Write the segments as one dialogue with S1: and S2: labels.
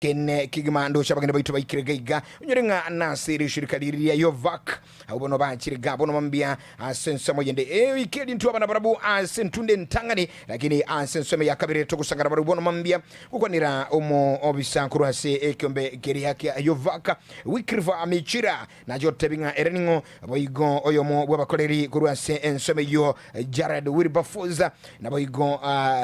S1: Kene kegima ndoche abageni baito baikire gaiga, onyore ng'a nase rishirika riria ria Yovak, abwo bono bachire iga bono mambia ase ensemo yende. Eika eri ntwe abana barabwo ase entunde entang'ani, lakini ase ensemo ya kabere togosangana barabwo bono mambia gokwanera omoobisa korwa ase ekeombe keria kia Yovak, Wycliffe Michira, nache gotebia ng'a ere ning'o boigo oyomo bw'abakoreri korwa ase ensemo eyio Jared Wilberforce, naboigo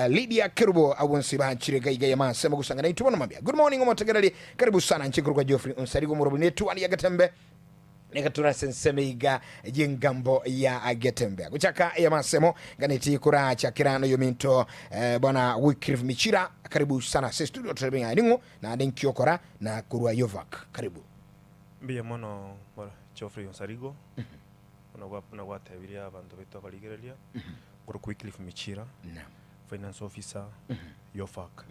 S1: Lydia Kerubo, abwo bonsi bachire iga iga yamase mogosangana intwe bono mambia. Good morning omotegereri, karibu sana inche nkorokwa Geoffrey Onsarigo omorobori ne etuani ya Getembe niga tore ase ensemo iga y'engambo ya Getembe. Gochaka yamasemo nganeti korachakera noyominto eh, bwana Wycliffe Michira, karibu sana ase studio torebe ng'a ning'o naende nki okora na korwa Yovac. Karibu.
S2: Mbuya mono Geoffrey Onsarigo, buna gwa buna gwatebirie abanto baito abarigereria, nkorokwa Wycliffe Michira,
S1: Naam.
S2: Finance Officer, YOFAC.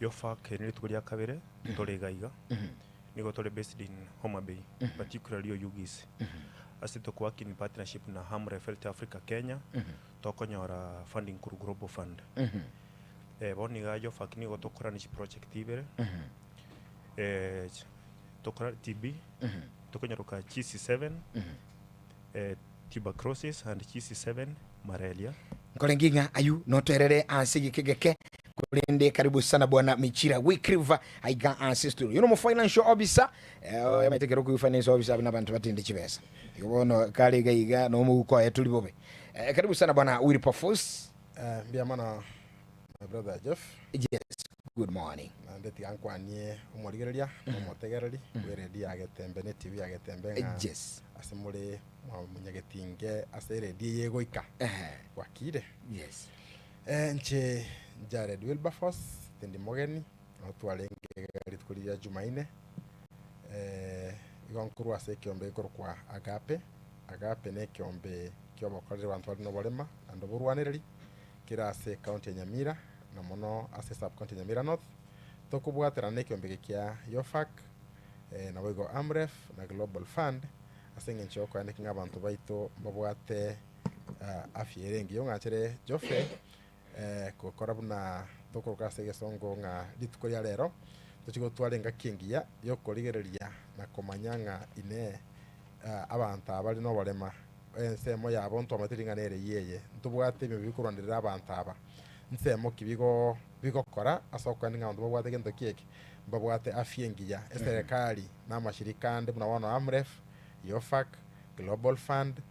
S2: YOFAC eri nerituko ria kabere tore iga iga, nigo tore based in Homa Bay, particularly Oyugis. Ase toko work in partnership na Amref Health Africa Kenya, tokonyora funding korwa Global Fund. Bono iga YOFAC nigo tokorana chiproject ibere, tokora TB, tokonyaroka GC7, tuberculosis and GC7 malaria.
S1: Nkorenge ng'a ayio notoerere ase egeka egeke, korende karibu sana bwana Michira Wycliffe aiga ase studio. Oyo nomo financial officer, eh, omanyete ekero okobua finance officer abwo nabanto batinde chibesa. Igo bono kare iga iga nomoguko oye tori bobe. Eh, karibu sana bwana Wilberforce.
S3: Eh, mbuya mono my brother Jeff.
S1: Yes, good morning.
S3: Naende tiga nkwanie omorigereria na omotegereri bw'eredio ya Getembe na etibi ya Getembe ng'a
S1: Yes.
S3: ase more mwamonyagetinge ase eredio eye egoika.
S1: Ehe.
S3: Bwakire.
S1: Yes.
S3: Eh, inche Jared Wilberforce, tindi mogeni, nabo twarenge iga rituko riria Jumaine, eh, igo nkorwa ase ekeombe gekorokwa Agape, Agape na ekeombe kiobokoreri abanto bare noborema naende oborwanereri, kere ase ecounty ya Nyamira, na mono ase esub-county ya Nyamira North, tokobwaterana na ekeombe eke kia YOFAC, naboigo AMREF na Global Fund, ase eng'encho yokoeneki ng'a abanto baito mbabwate afya ere engiya. Ong'achere Geoffrey gokora buna tokoroka ase egesongo ng'a rituko ria rero tochie gotwara engaki engiya yokorigereria na komanya ng'a inee abanto aba bare noborema ensemo yabo ntwamanyete ring'ana ere eye, ntobwate ebinto bikorwanerera abanto aba, nsemo ki bigo bigokora ase okoenda ng'a abanto babwate gento ki eke, mbabwate afya engiya, eserekari na amashirika ande buna bono AMREF, YOFAC, Global Fund,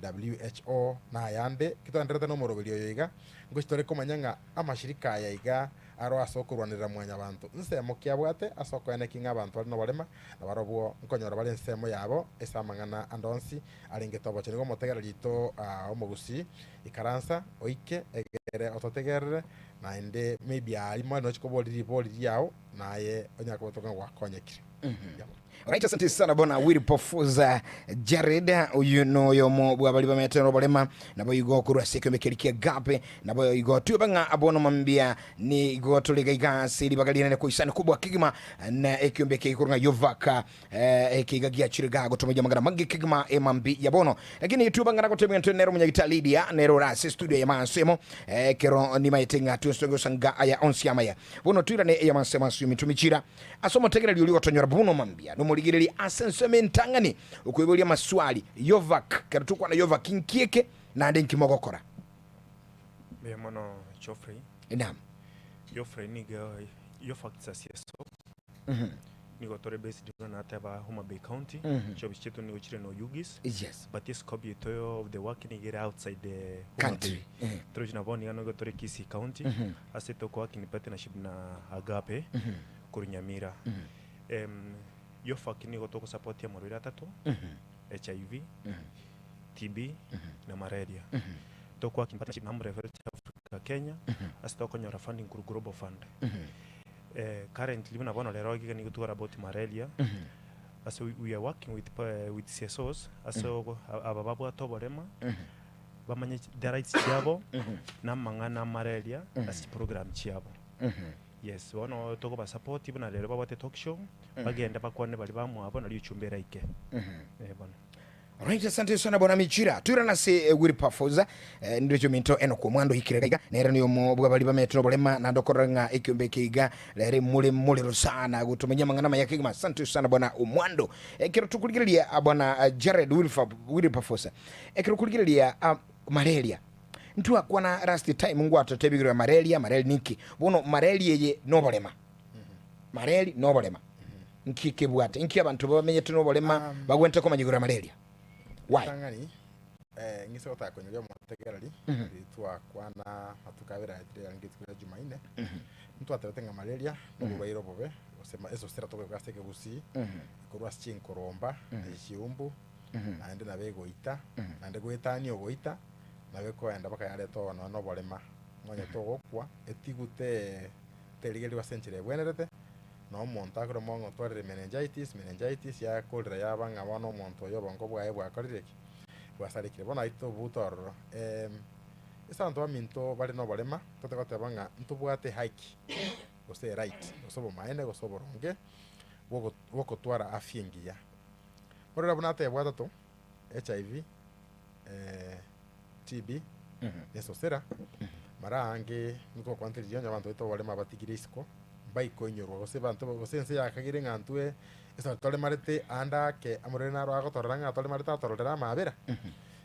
S3: WHO na ayande, ki toendererete na omoroberi oyo iga, ngochi tore komanya ng'a amashirika aya iga aro ase okorwanerera mwanyabanto, nsemo ki abwate ase okoeneki ng'a abanto bare noborema, na barobwo nkonyora bare ensemo yabo ase amang'ana ande onsi arengete obochenu. Igo omotegereri oito omogusii, ikaransa oike egere ototegerere, naende maybe aria more nochi koboria ribori riao, naye onyare koba ng'a gwakonyekire. Yeah.
S1: Alright, asante sana bwana Wilberforce Jared oyu noyomo bw'abari bamete noborema naboigo korwa ase ekeombe keria kia Gape naboigo tiobe ng'a bono mambia nigo tore iga iga ase ribaga rinene koisana kobua kegima na ekeombe eke gekorwa ng'a Yovaka eh, eke iga giachire iga gotomoyia amang'ana mange kegima emambi ya bono lakini tiobe ng'a nagotebia ng'a nere omonyagitari Lydia nere ore ase studio ya mansemo ekero nimaete ng'a twensi togosanga aya onsi amaya bono toirane eya mansemo ase ominto michira Ase omotegereri oria ogotonyora buna omambia, nomorigereria ase ensemo entang'ani, okoiboria amaswali, Yovak, kero tokwana Yovak inki eke, naende inki mogokora?
S2: Mbuya mono Geoffrey.
S1: Naam.
S2: Geoffrey nigo Yovak is a CSO. Nigo tore based buna nateba Homa Bay County. Chiofisi chiaito nigo chire na Oyugis.
S1: Yes.
S2: But escope yaito of the work nigo ere outside the Homa
S1: Country.
S2: Bay. Torochi nabo niga nigo tore Kisii County. Ase toko work in partnership na Agape korwa Nyamira. Yofac nigo togosapotia amarwaire atato, HIV, TB na malaria. Toko work in partnership na Amref Health Africa Kenya ase tokonyora funding korwa Global Fund. Currently buna bono rero iga nigo tokora about malaria, ase we are working with with CSOs ase aba babwate oborema. bamanye the rights chiabo na amang'ana a malaria ase chiprogram chiabo. Yes, bono tokobasupport buna rero babwate talk show, bagende bakwane baria bamwabo nario echumba eraike. Eh bono.
S1: Alright, asante sana bwana Michira. Twirana ase Wilberforce, ndiroche ominto Enock Omwando oikire iga, nere noyomo bw'abaria bametire oborema, naende okorora ng'a ekiombe eke iga rere more morero sana gotomanyia amang'ana amaya kegima. Asante sana bwana Omwando. Ekero tokorigereria bwana Jared Wilberforce, ekero okorigereria malaria, ntwakwana last time ngwatotebia igoro ya malaria, malaria ninki? Bono malaria eye noborema, malaria noborema. Nki kebwate? Inki abanto bamenyete noborema bagwenerete komanya igoro ya malaria? Why?
S3: Ritang'ani, eh, ng'ise gotaka konyoria omotegereri, riria twakwana matuko abere aetire yarenge rituko ria Jumaine, ntwatebete ng'a malaria noborwaire obobe, gose ma- esosera tokoigwa ase ekegusii, ekorwa ase chinkoromba, na chiumbu, naende nabo egoita, naende goetania ogoita, nabo ekoenda mpaka yareta oo nonya na oborema, nonye togokwa, etigute terigererigwe ase enchera ebwenerete. Na omonto akorema ng'a otwarire meningitis, meningitis yakorera yaba ng'a bono omonto oyo obongo bwaye bwakorire ki? Bwasarekire. Bono ayio tobuta ororo. Ase abanto baminto bare noborema, tote goteba ng'a ntobwate haki, gose eright, gose obomaene, gose oboronge, bwogo bwokotwara afya engiya. Orore buna atebwa atato, HIV, TB, na esosera, mara aange nitogokwanteria riria onye abanto baito oborema batigire isiko, mbaikoinyorwa gose abanto gose ense yakagire ng'a intwe ase toremarete ande ake amorere naro agotorora ng'a toremarete atororere amaabera,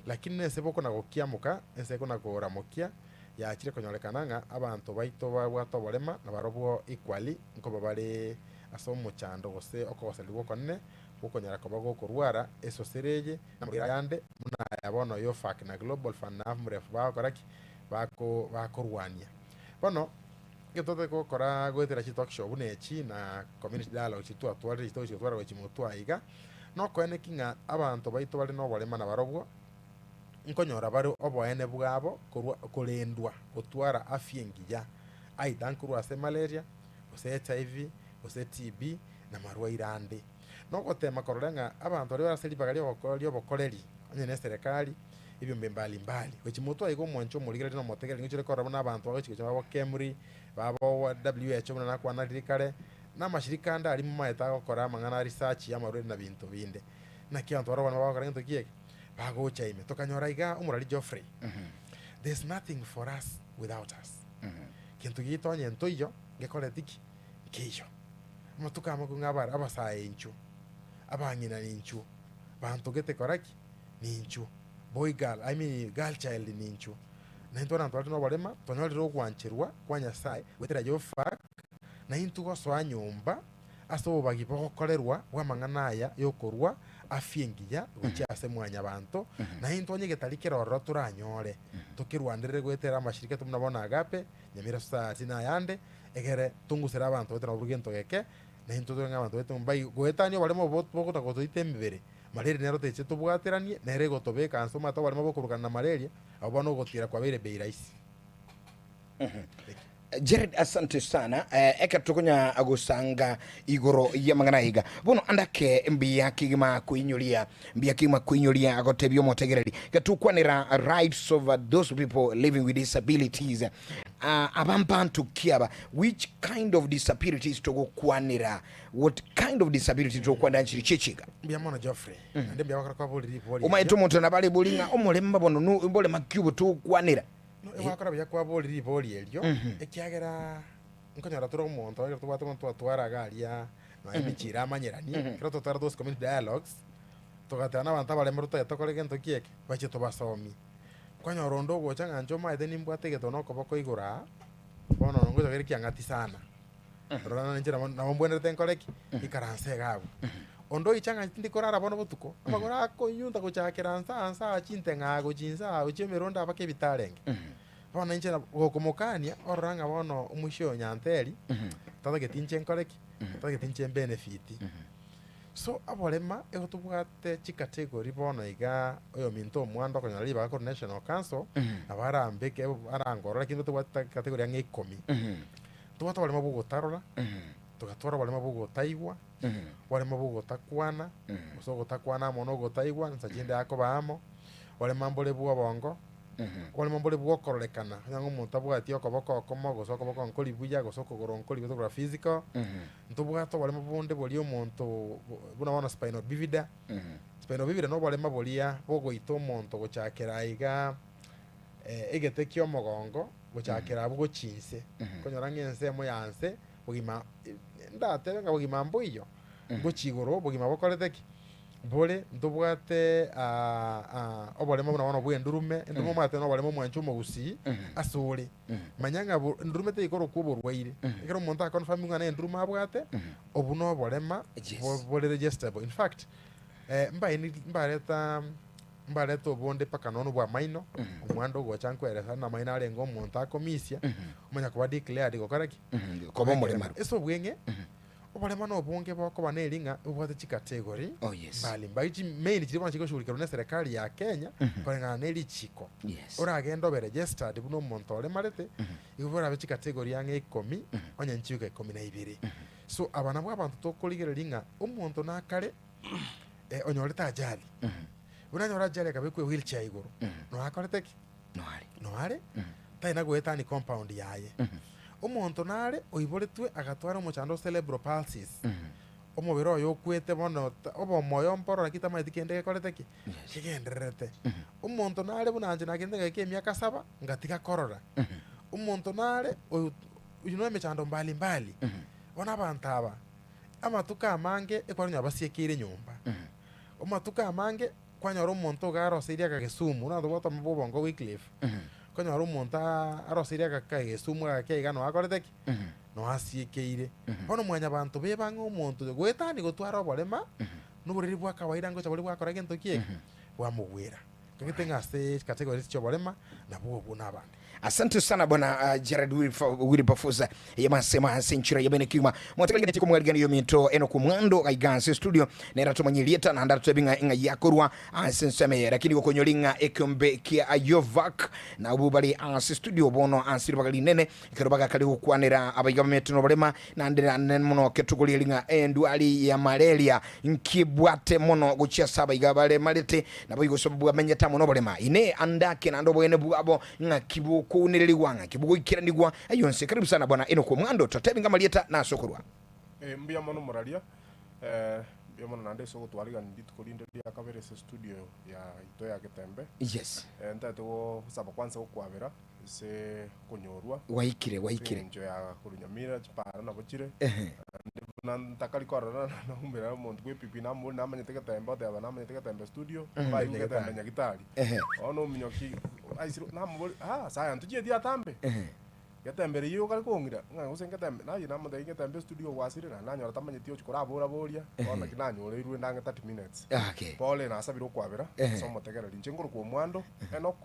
S3: lakini na ense bokona gokiamoka, ense ekona koramokia, yachire konyorekana ng'a abanto baito babwate oborema nabarobwo equally nkoba bare ase omochando gose okogoserigwa okonene, gokonyara koba gokorwara esosera eye, na amabera ayande buna aya bono YOFAC na Global Fund na AMREF bagokora ki? Bako bakorwania. Bono, egento totari gokora goetera chitalk show buna echi na community dialogue chiri twatwarire echi togochi gotwara gochia motwe aa iga, nokoeneki ng'a abanto baito bare na oborema nabarobwo, nkonyora bare oboene bwabo korwa korendwa gotwara afya engiya, either nkorwa ase malaria, gose HIV, gose TB, na marwaire ande. Nogotema korora ng'a abanto baria bare ase ribaga ri'obokoreri onye neserekari, ebiombe mbali mbali. Gochia motwe aiga omwancho omorigereria na omotegereri ngochire korora buna abanto bagochia gochia babo KEMRI, babo WHO buna nakwana riria kare, na amashirika ande aria momaete agokora amang'ana a research y'amarwaire na binto binde. Naki abanto barobwo nabo bagokora gento ki eke? Bagocha ime. Tokanyora iga omorari Geoffrey, there's nothing for us without us. Gento giaito onye ntoiyo, ngekoreti ki? Nkeiyo. Amatuko amakong'u abare abasae inchuo, abang'ina ninchuo, banto gete kora ki? Ninchuo, boy girl, I mean girl child ninchuo. Na intwe abanto bare noborema twanyorire ogwancherwa kwa Nyasae goetera Yofak, na intwe gosoa nyomba ase obobagi bogokorerwa bw'amang'ana aya y'okorua afya engiya gochia ase mwanyabanto, na intwe onye getari kere ororo toranyore, tokerwanerere goetera amashirika aito buna bono Agape, Nyamira Society na ayande, Egere tongusere abanto baito nabo gento geke, na intwe tore ng'a abanto baito mbai goetania oboremo obo bogotaka gotoita emebere. Malaria nero teche tobwateranie, nere egotobeka anse omanyete oboremo bokorokana na malaria, abwo bono ogotira kwabeire bei rahisi.
S1: Jared asante sana ekero tokonya gosanga igoro y'amang'ana aya iga bono ande ake mbuya kegima koinyoria mbuya kegima koinyoria gotebia omotegereri iga tokwanera rights of those people living with disabilities Aba mbanto ki aba? Which kind of disabilities togokwanera? What kind of disability togokwanera nchiri chi'echiga?
S3: Mbuya mono Geoffrey, naende mbuya gokora kwaborire ribori
S1: Omanyete
S3: erio.
S1: omonto nabo arebori ng'a omorema bono no mborema ki obo togokwanera?
S3: No, egwakora buya kwaborire ribori erio, ekiagera nkonyora tore omonto ekero tobwate omonto twatwara iga aria nonya emichire amanyeranie, ekero twatwara those community dialogues, togateba na abanto abarembe totagete tokore gento ki eke, bache tobasomie. Kwanyora onde ogocha ng'a inche omaete nimbwate egetono okoboko igoro aa, bono ngocha kere kiang'ati sana. Rora nonye inche nabo nabo mbwenerete nkore ki? Ikaranse iga abwo. Onde oicha ng'a tindi korara bono botuko, amagoro akonyunta gochakera nsa aa nsa aa chinteng'a gochia inse aa gochia emerondo aa mpaka ebitarenge. Bono inche nabo gokomokania, orora ng'a bono omoisia oyo Nyanteri, tatageti inche nkore ki? Tatageti inche mbenefiti. So oborema igo tobwate chicategory bono iga oyominto omwando okonyora ribaga korwa National Council nabo arambeke arangorore lakini tobwate category ang'e ikomi. Tobwate oborema bwa ogotarora, togatwara oborema bwa ogotaigwa, oborema bwa ogotakwana, gose ogotakwana amo na ogotaigwa nsa chinde akoba amo, oborema mbore bwa obongo, oborema mbore bwa okororekana, onye ng'a omonto tabwati okoboko okomo gose okoboko nkori buya gose okogoro nkori buya tokoroka physical. Ntobwate oboremo bonde boria omonto buna bono spinal bifida. Spina bifida na oborema boria bogoita omonto gochakera aiga egete kia omogongo gochakera abwo gochia inse. Okonyora ng'a ensemo ya nse bogima ndatebe ng'a bogima mboiyo, ngochia igoro bogima bokorete ki? Bore ntobwate oboremo buna bono bwa endurume, endurume omanyete na oboremo omwancho omogusii ase ore. Manya ng'a bo endurume teikorokwa oborwaire, ekero omonto a confirm ng'a na endurume abwate, obwo na oborema bo bore registerable. In fact, mbaeni mbareta mbareta obonde mpaka nonya obwa amaino, omwando ogocha nkweresa na amaino arenge omonto akomisia, omanya koba declared gokora ki?
S1: Koba omoremaru.
S3: Ase obweng'e. Oborema nobonge bokoba neri ng'a bobwate chicategory
S1: Oh, yes.
S3: mbali mbali chi main chiria bono chigoshughulikerwa ne serikali ya Kenya koreng'ana ne richiko.
S1: Yes.
S3: Oragende obe registered buna omonto oremarete, igo borabe chicategory ang'e ikomi onye nchiuka ikomi na ibere. So aba nabwo abanto tokorigereria ng'a omonto nakare onyorete ajali, buna anyore ajali akabekwa ewheelchair igoro, noakorete ki?
S1: Noare.
S3: Noare, tari na goetania compound yaye. Omonto nare oiboretwe agatwara omochando o cerebral palsies, omobere oye okwete bono ta obomoyo mbororo lakini tamanyeti kende gekorete ki? Kegendererete. Omonto nare buna inche nagenete ngagaika emiaka saba, ngatiga korora. Omonto nare oyo oyio na emechando mbali mbali, bono abanto aba, amatuko amange ekwaronyora basiekeire nyomba, amatuko amange. Kwanyora omonto iga aroseirie akagesumu, buna tobwate omobe obongo Wycliffe, okonyora omonto aroseirie akagesumu agake iga noe akorete ki? Noe asiekeire. Bono mwanyabanto beba ng'a omonto oyo goetania gotwara oborema, na oboriri bwa kawaida ngocha boria bwakora gento ki eke? Bwamogwera. Kagete ng'a ase categories chi'oborema, nabwo obwo na abande.
S1: Asante sana bwana Jared Wilberforce yemasema ase enchera ya bene kigima mwategeretie komwarigania yominto Enock Omwando gaiga ase studio nere atomanye erieta naende atotebi ng'a ing'ai yakorwa ase ensemo eye lakini gokonyori ng'a ekeombe kia Yovac nabwo bare ase studio bono ase ribaga rinene ekero bagakare gokwanera abaiga bamete noborema naende naende mono ketogorieri ng'a endwari ya malaria Nkibwate mono gochia ase abaiga baremarete, naboigo gose bwamenyete amo noborema. Inee! Ande ake naende oboene bwabo ng'aki bokounererigwa, ng'aki bogoikeranigwa? Ayio onsi, karibu sana bwana Enoku omwando, totebi ng'a amarieta nase okorua.
S4: Mbuya mono moraria, mbuya mono naende ase ogotwarigania rituko rinde ria kabere ase estudio yaito ya Getembe.
S1: Yes.
S4: Ntagete gosaba kwanza gokwabera ase okonyorwa.
S1: Gwaikire,
S4: Ase
S1: gwaikire.
S4: eng'encho ya korwa Nyamira chipara nabo chire.
S1: Ehe.
S4: Naende buna ntakari korora naumera omonto bwa epikipiki namobori namanyete getembe oteba namanyete getembe studio, mbaigwe getembe nyagitari.
S1: Ehe.
S4: Bono ominyoki aisire namobori ah saya ntochieti atambe.
S1: Ehe.
S4: Getembe riria okare kong'ira ng'a gose ngetembe naye namotebia ngetembe studio gwasire naende nanyora tamanyeti ochia korabora boria, bono naki nanyoreirwe inde ang'e 30 minutes.
S1: Okay.
S4: Pole nasabire okwabera
S1: Ehe.
S4: ase omotegereri. Inche nkorokwa Omwando Enock.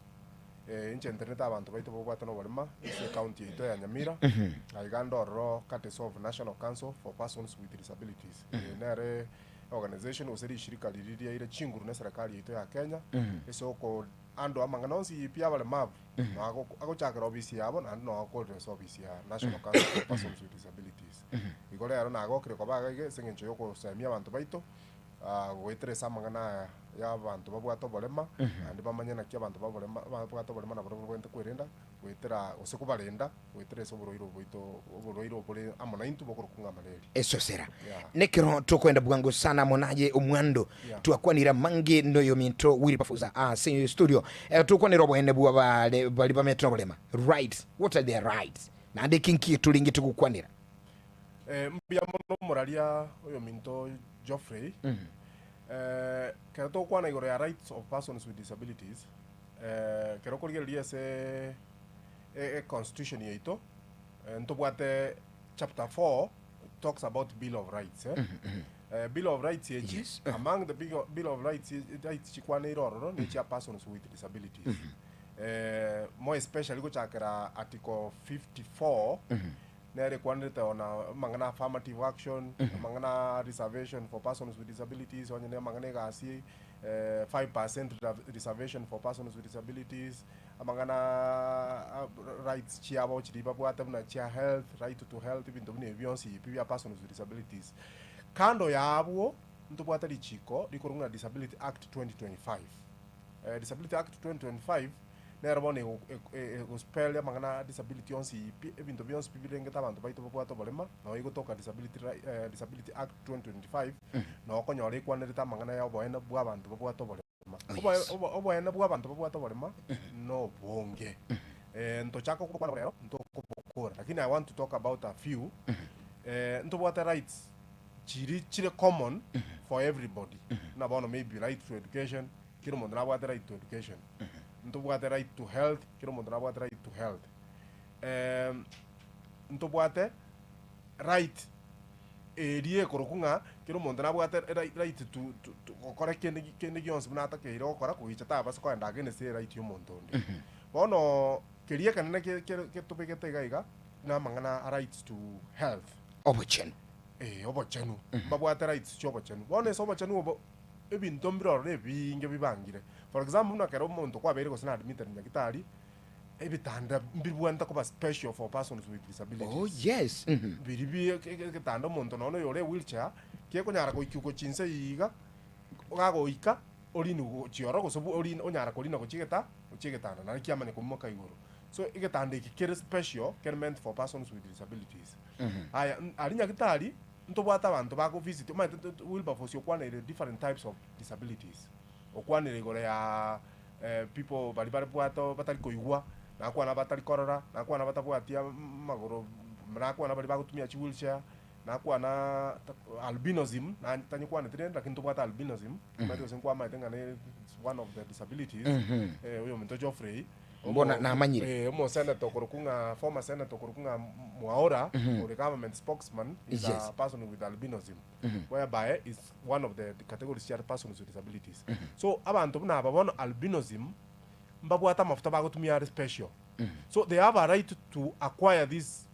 S4: Inche ntenenete abanto baito babwate noborema ase ecounty yaito ya Nyamira, aiga inde ororo courtesy of National Council for Persons with Disabilities. Eye nere organization gose rishirika riria riaire chinguru na eserekari yaito ya Kenya ase oko handle amang'ana onsi pi abaremavu nogo agochakera ofisi yabo naende nogo akorera ase ofisi ya National Council for Persons with Disabilities. Igo rero nagokire koba iga iga ase eng'encho ya ogosemia abanto baito. goetera ase amang'ana aya y'abanto babwate oborema, naende bamanye naki abanto b'oborema babwate oborema nabo babwenerete kwerenda goetera gose kobarenda goetera ase oborwaire obo bwaito oborwaire obore amo naintwe bokorokwa ng'a malaria.
S1: Esosera.
S4: Yeah.
S1: Nekero tokoenda bwango sana amo naye omwando
S4: Yeah.
S1: twakwanire amange noyominto Wilberforce ase studio eh, tokwanire oboene bwa bare bari bamete noborema rights what are their rights naende eki nki toringete gokwanera
S4: Mbuya mono omoraria oyominto Geoffrey. Ekero togokwana igoro ya rights of persons with disabilities, ekero okorigereria ase econstitution yaito, ntobwate chapter 4 talks about bill of rights. Bill of rights echi,
S1: Yes.
S4: among the bill of rights rights chikwaneire ororo ne chia persons with disabilities. More especially gochakera article 54 Nere ekwanerete ona amang'ana affirmative action, amang'ana reservation for persons with disabilities, onye ne amang'ana egasi, 5% reservation for persons with disabilities, amang'ana rights chiabo chiria babwate buna chia health, right to health, ebinto buna ebi bionsi pi bia persons with disabilities. Kando ya abwo, ntobwate richiko rikorwa buna Disability Act 2025. Disability Act 2025. Nero bono ego egospell amang'ana a disability onsi pi, ebinto bionsi pi birengete abanto baito babwate oborema, noo egotoka Disability ri Disability Act 2025, noo okonyora ekwanerete amang'ana ya oboene bwa abanto babwate oborema.
S1: Oh,
S4: Oboe
S1: yes.
S4: obo oboene bwa abanto babwate oborema, na obonge. Ntochaka gokwana rero, ntokobokora, lakini I want to talk about a few, ntobwate rights chiri chire common for everybody, buna bono maybe right to education, Kera omonto nabwate right to education, ntobwate right to health, kera omonto nabwate right to health. Ntobwate right eria ekorokwa ng'a kera omonto nabwate right right to to to gokora kende kende gionsi buna atakeire gokora kogicha tabasa kogenda against eright ya omonto onde. Bono keria ekenene ke kere ketobegete iga iga, na amang'ana a rights to health.
S1: Obochenu.
S4: Eh, obochenu, mbabwate rights chia obochenu. Bono ase obochenu obo. Ebinto mbire ororo ebiinge bibangire. For example, buna ekero omonto kwabeire gose na admitted nyagitari, ebitanda mbibwenerete koba special for persons with disabilities.
S1: Oh yes.
S4: Biri bi egetanda omonto nonya oyore ewheelchair, kekonyara goikiwa gochia inse iga, gagoika oriniwe gochia ororo gose orine onyara korina gochia egeta gochia egetanda naende kiamanya koimoka igoro. So egetanda eke kere special kere meant for persons with disabilities. Aya aria nyagitari. Ntobwate abanto bago visit, omanyete to Wilberforce okwaneire different types of disabilities, okwanire igoro ya people baria barebwate batari koigwa, nakwana abatari korora, nakwana abatabwati amagoro, nakwana baria bagotumia chi wheelchair, nakwana albinism na tanyekwaneti rende lakini ntobwate albinism, omanyete gose nkwamaete ng'a ne it's one of the disabilities, oyominto Geoffrey.
S1: Mbona namanyire.
S4: Eh, omosenator okorokwa ng'a former senator okorokwa ng'a Mwaura, ore government spokesman, is
S1: Yes.
S4: a person with albinism, whereby is one of the categories chia persons with disabilities. So abanto buna aba bono albinism, mbabwate amafuta bagotumia are special. So they have a right to acquire this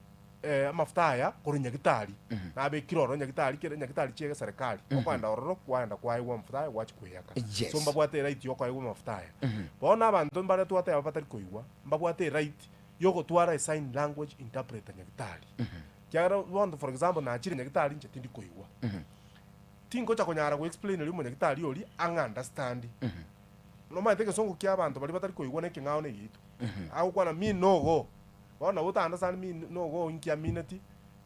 S4: eh, amafuta aya korwa nyagitari, nabekire ororo nyagitari kere nyagitari chia egeserekari, okoenda ororo kwaenda kwaegwa amafuta aya gwachia koeyaka.
S1: Yes.
S4: So mbabwate eright ya okoegwa amafuta aya. Bono abanto mbare twateba batari koigwa, mbabwate eright ya ogotwara esign language interpreter nyagitari. Ekiagera bono for example nachire nyagitari inche tindi koigwa, tingocha konyara go explain eria omonyagitari oria ang'a understand. Nomanyete egesongo kia abanto baria batari koigwa na ekeng'ao na egeito. Agokwana me no go. Bono nabo ota understand me no go inki amineti,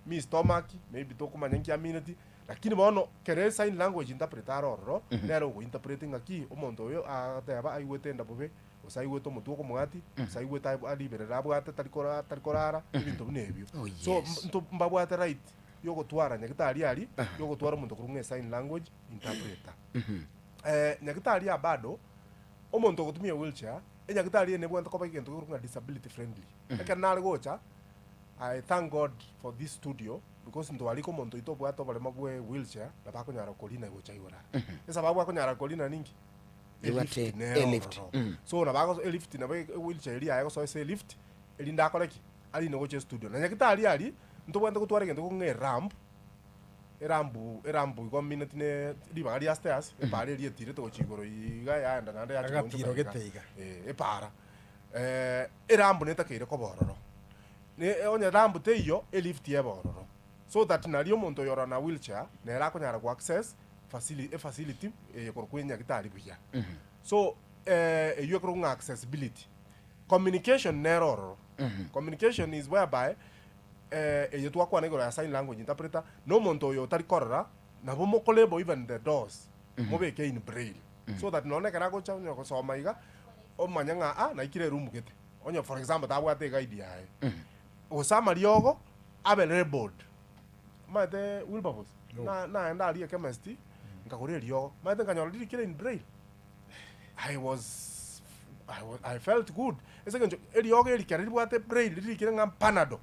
S4: me stomach, maybe tokomanya inki amineti, lakini bono kere sign language interpreter are ororo, nere ogo interpret ng'aki omonto oyo agateba aigwete enda bobe, gose aigwete omotwe okomogati, gose aigwete aye riberera abwate tari kora tari korara, ebinto buna ebio.
S1: Oh,
S4: So
S1: yes.
S4: nto mbabwate right ya ogotwara nyagitari aria, ya ogotwara omonto korwa ng'a esign language interpreter. Nyagitari aa bado, omonto ogotumia wheelchair, Enyagitari eye nebwate koba egento gekorokwa ng'a disability friendly. Ekero nare gocha, I thank God for this studio because ntwarika omonto oito obwate oboremo bwe wheelchair nabo akonyara korina gocha igoro aa. Esababu akonyara korina ninki?
S1: Ebwate
S4: Elift nere
S1: elift,
S4: ororo.
S1: mm.
S4: So nabo agoso elift nabo ewheelchair eria yaye egosoa ase elift, erinde akore ki? Arine gocha estudio. Na nyagitari aria, ntobwate gotwara egento gekorokwa ng'a eramp, Erambu erambu igo mineti ne ribaga ria stairs, epaara eria etirete gochia igoro iga yaenda naende yachia
S3: Agatiro
S4: goonchoka iga.
S3: gete iga.
S4: Eh, epaara. Erambu netakeire koba ororo. Ne onye rambu teiyo, elift ebe ororo. So that nario omonto oyo ore na wheelchair, nere akonyara go access facili efacility eye korokwa enyagitari buya. So, eywo ekorokwa ng'a accessibility. Communication nere ororo. Communication is whereby eye twakwana igoro ya sign language interpreter, na omonto oyo otari korora, nabo moko label even the doors, mobeke in braille, so that nonye ekero agocha onye gosoma iga, omanye ng'a ah naikire eroom gete, onye for example tabwate eguide yaye, gose amariogo abe labeled, omanyete Wilberforce, na naenda aria echemist, nkagora eriogo, omanyete nkanyora ririkire in braille. I was I was I felt good ase eng'encho eriogo eri kere ribwate braille ririkire ng'a panado,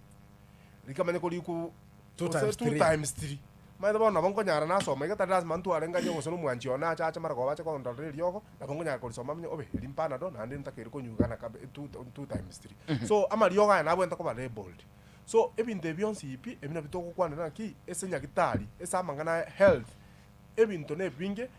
S4: rikamanya korikwa
S3: Two
S4: gose
S3: times
S4: two
S3: three.
S4: times three. Omanyete bono nabo nkonyara nasoma iga tari lasima ntware nganye gose na omwanchi one ache ache mara koba ache kondorera eriogo, nabo nkonyara korisoma manye obe eri mpanado naende ntakeire konywa gana kabe two two times three. So amariogo aya nabwenerete koba labelled. So ebinto ebi bionsi pi, ebi nabio togokwanera naki ase nyagitari, ase amang'ana ya health, ebinto na ebinge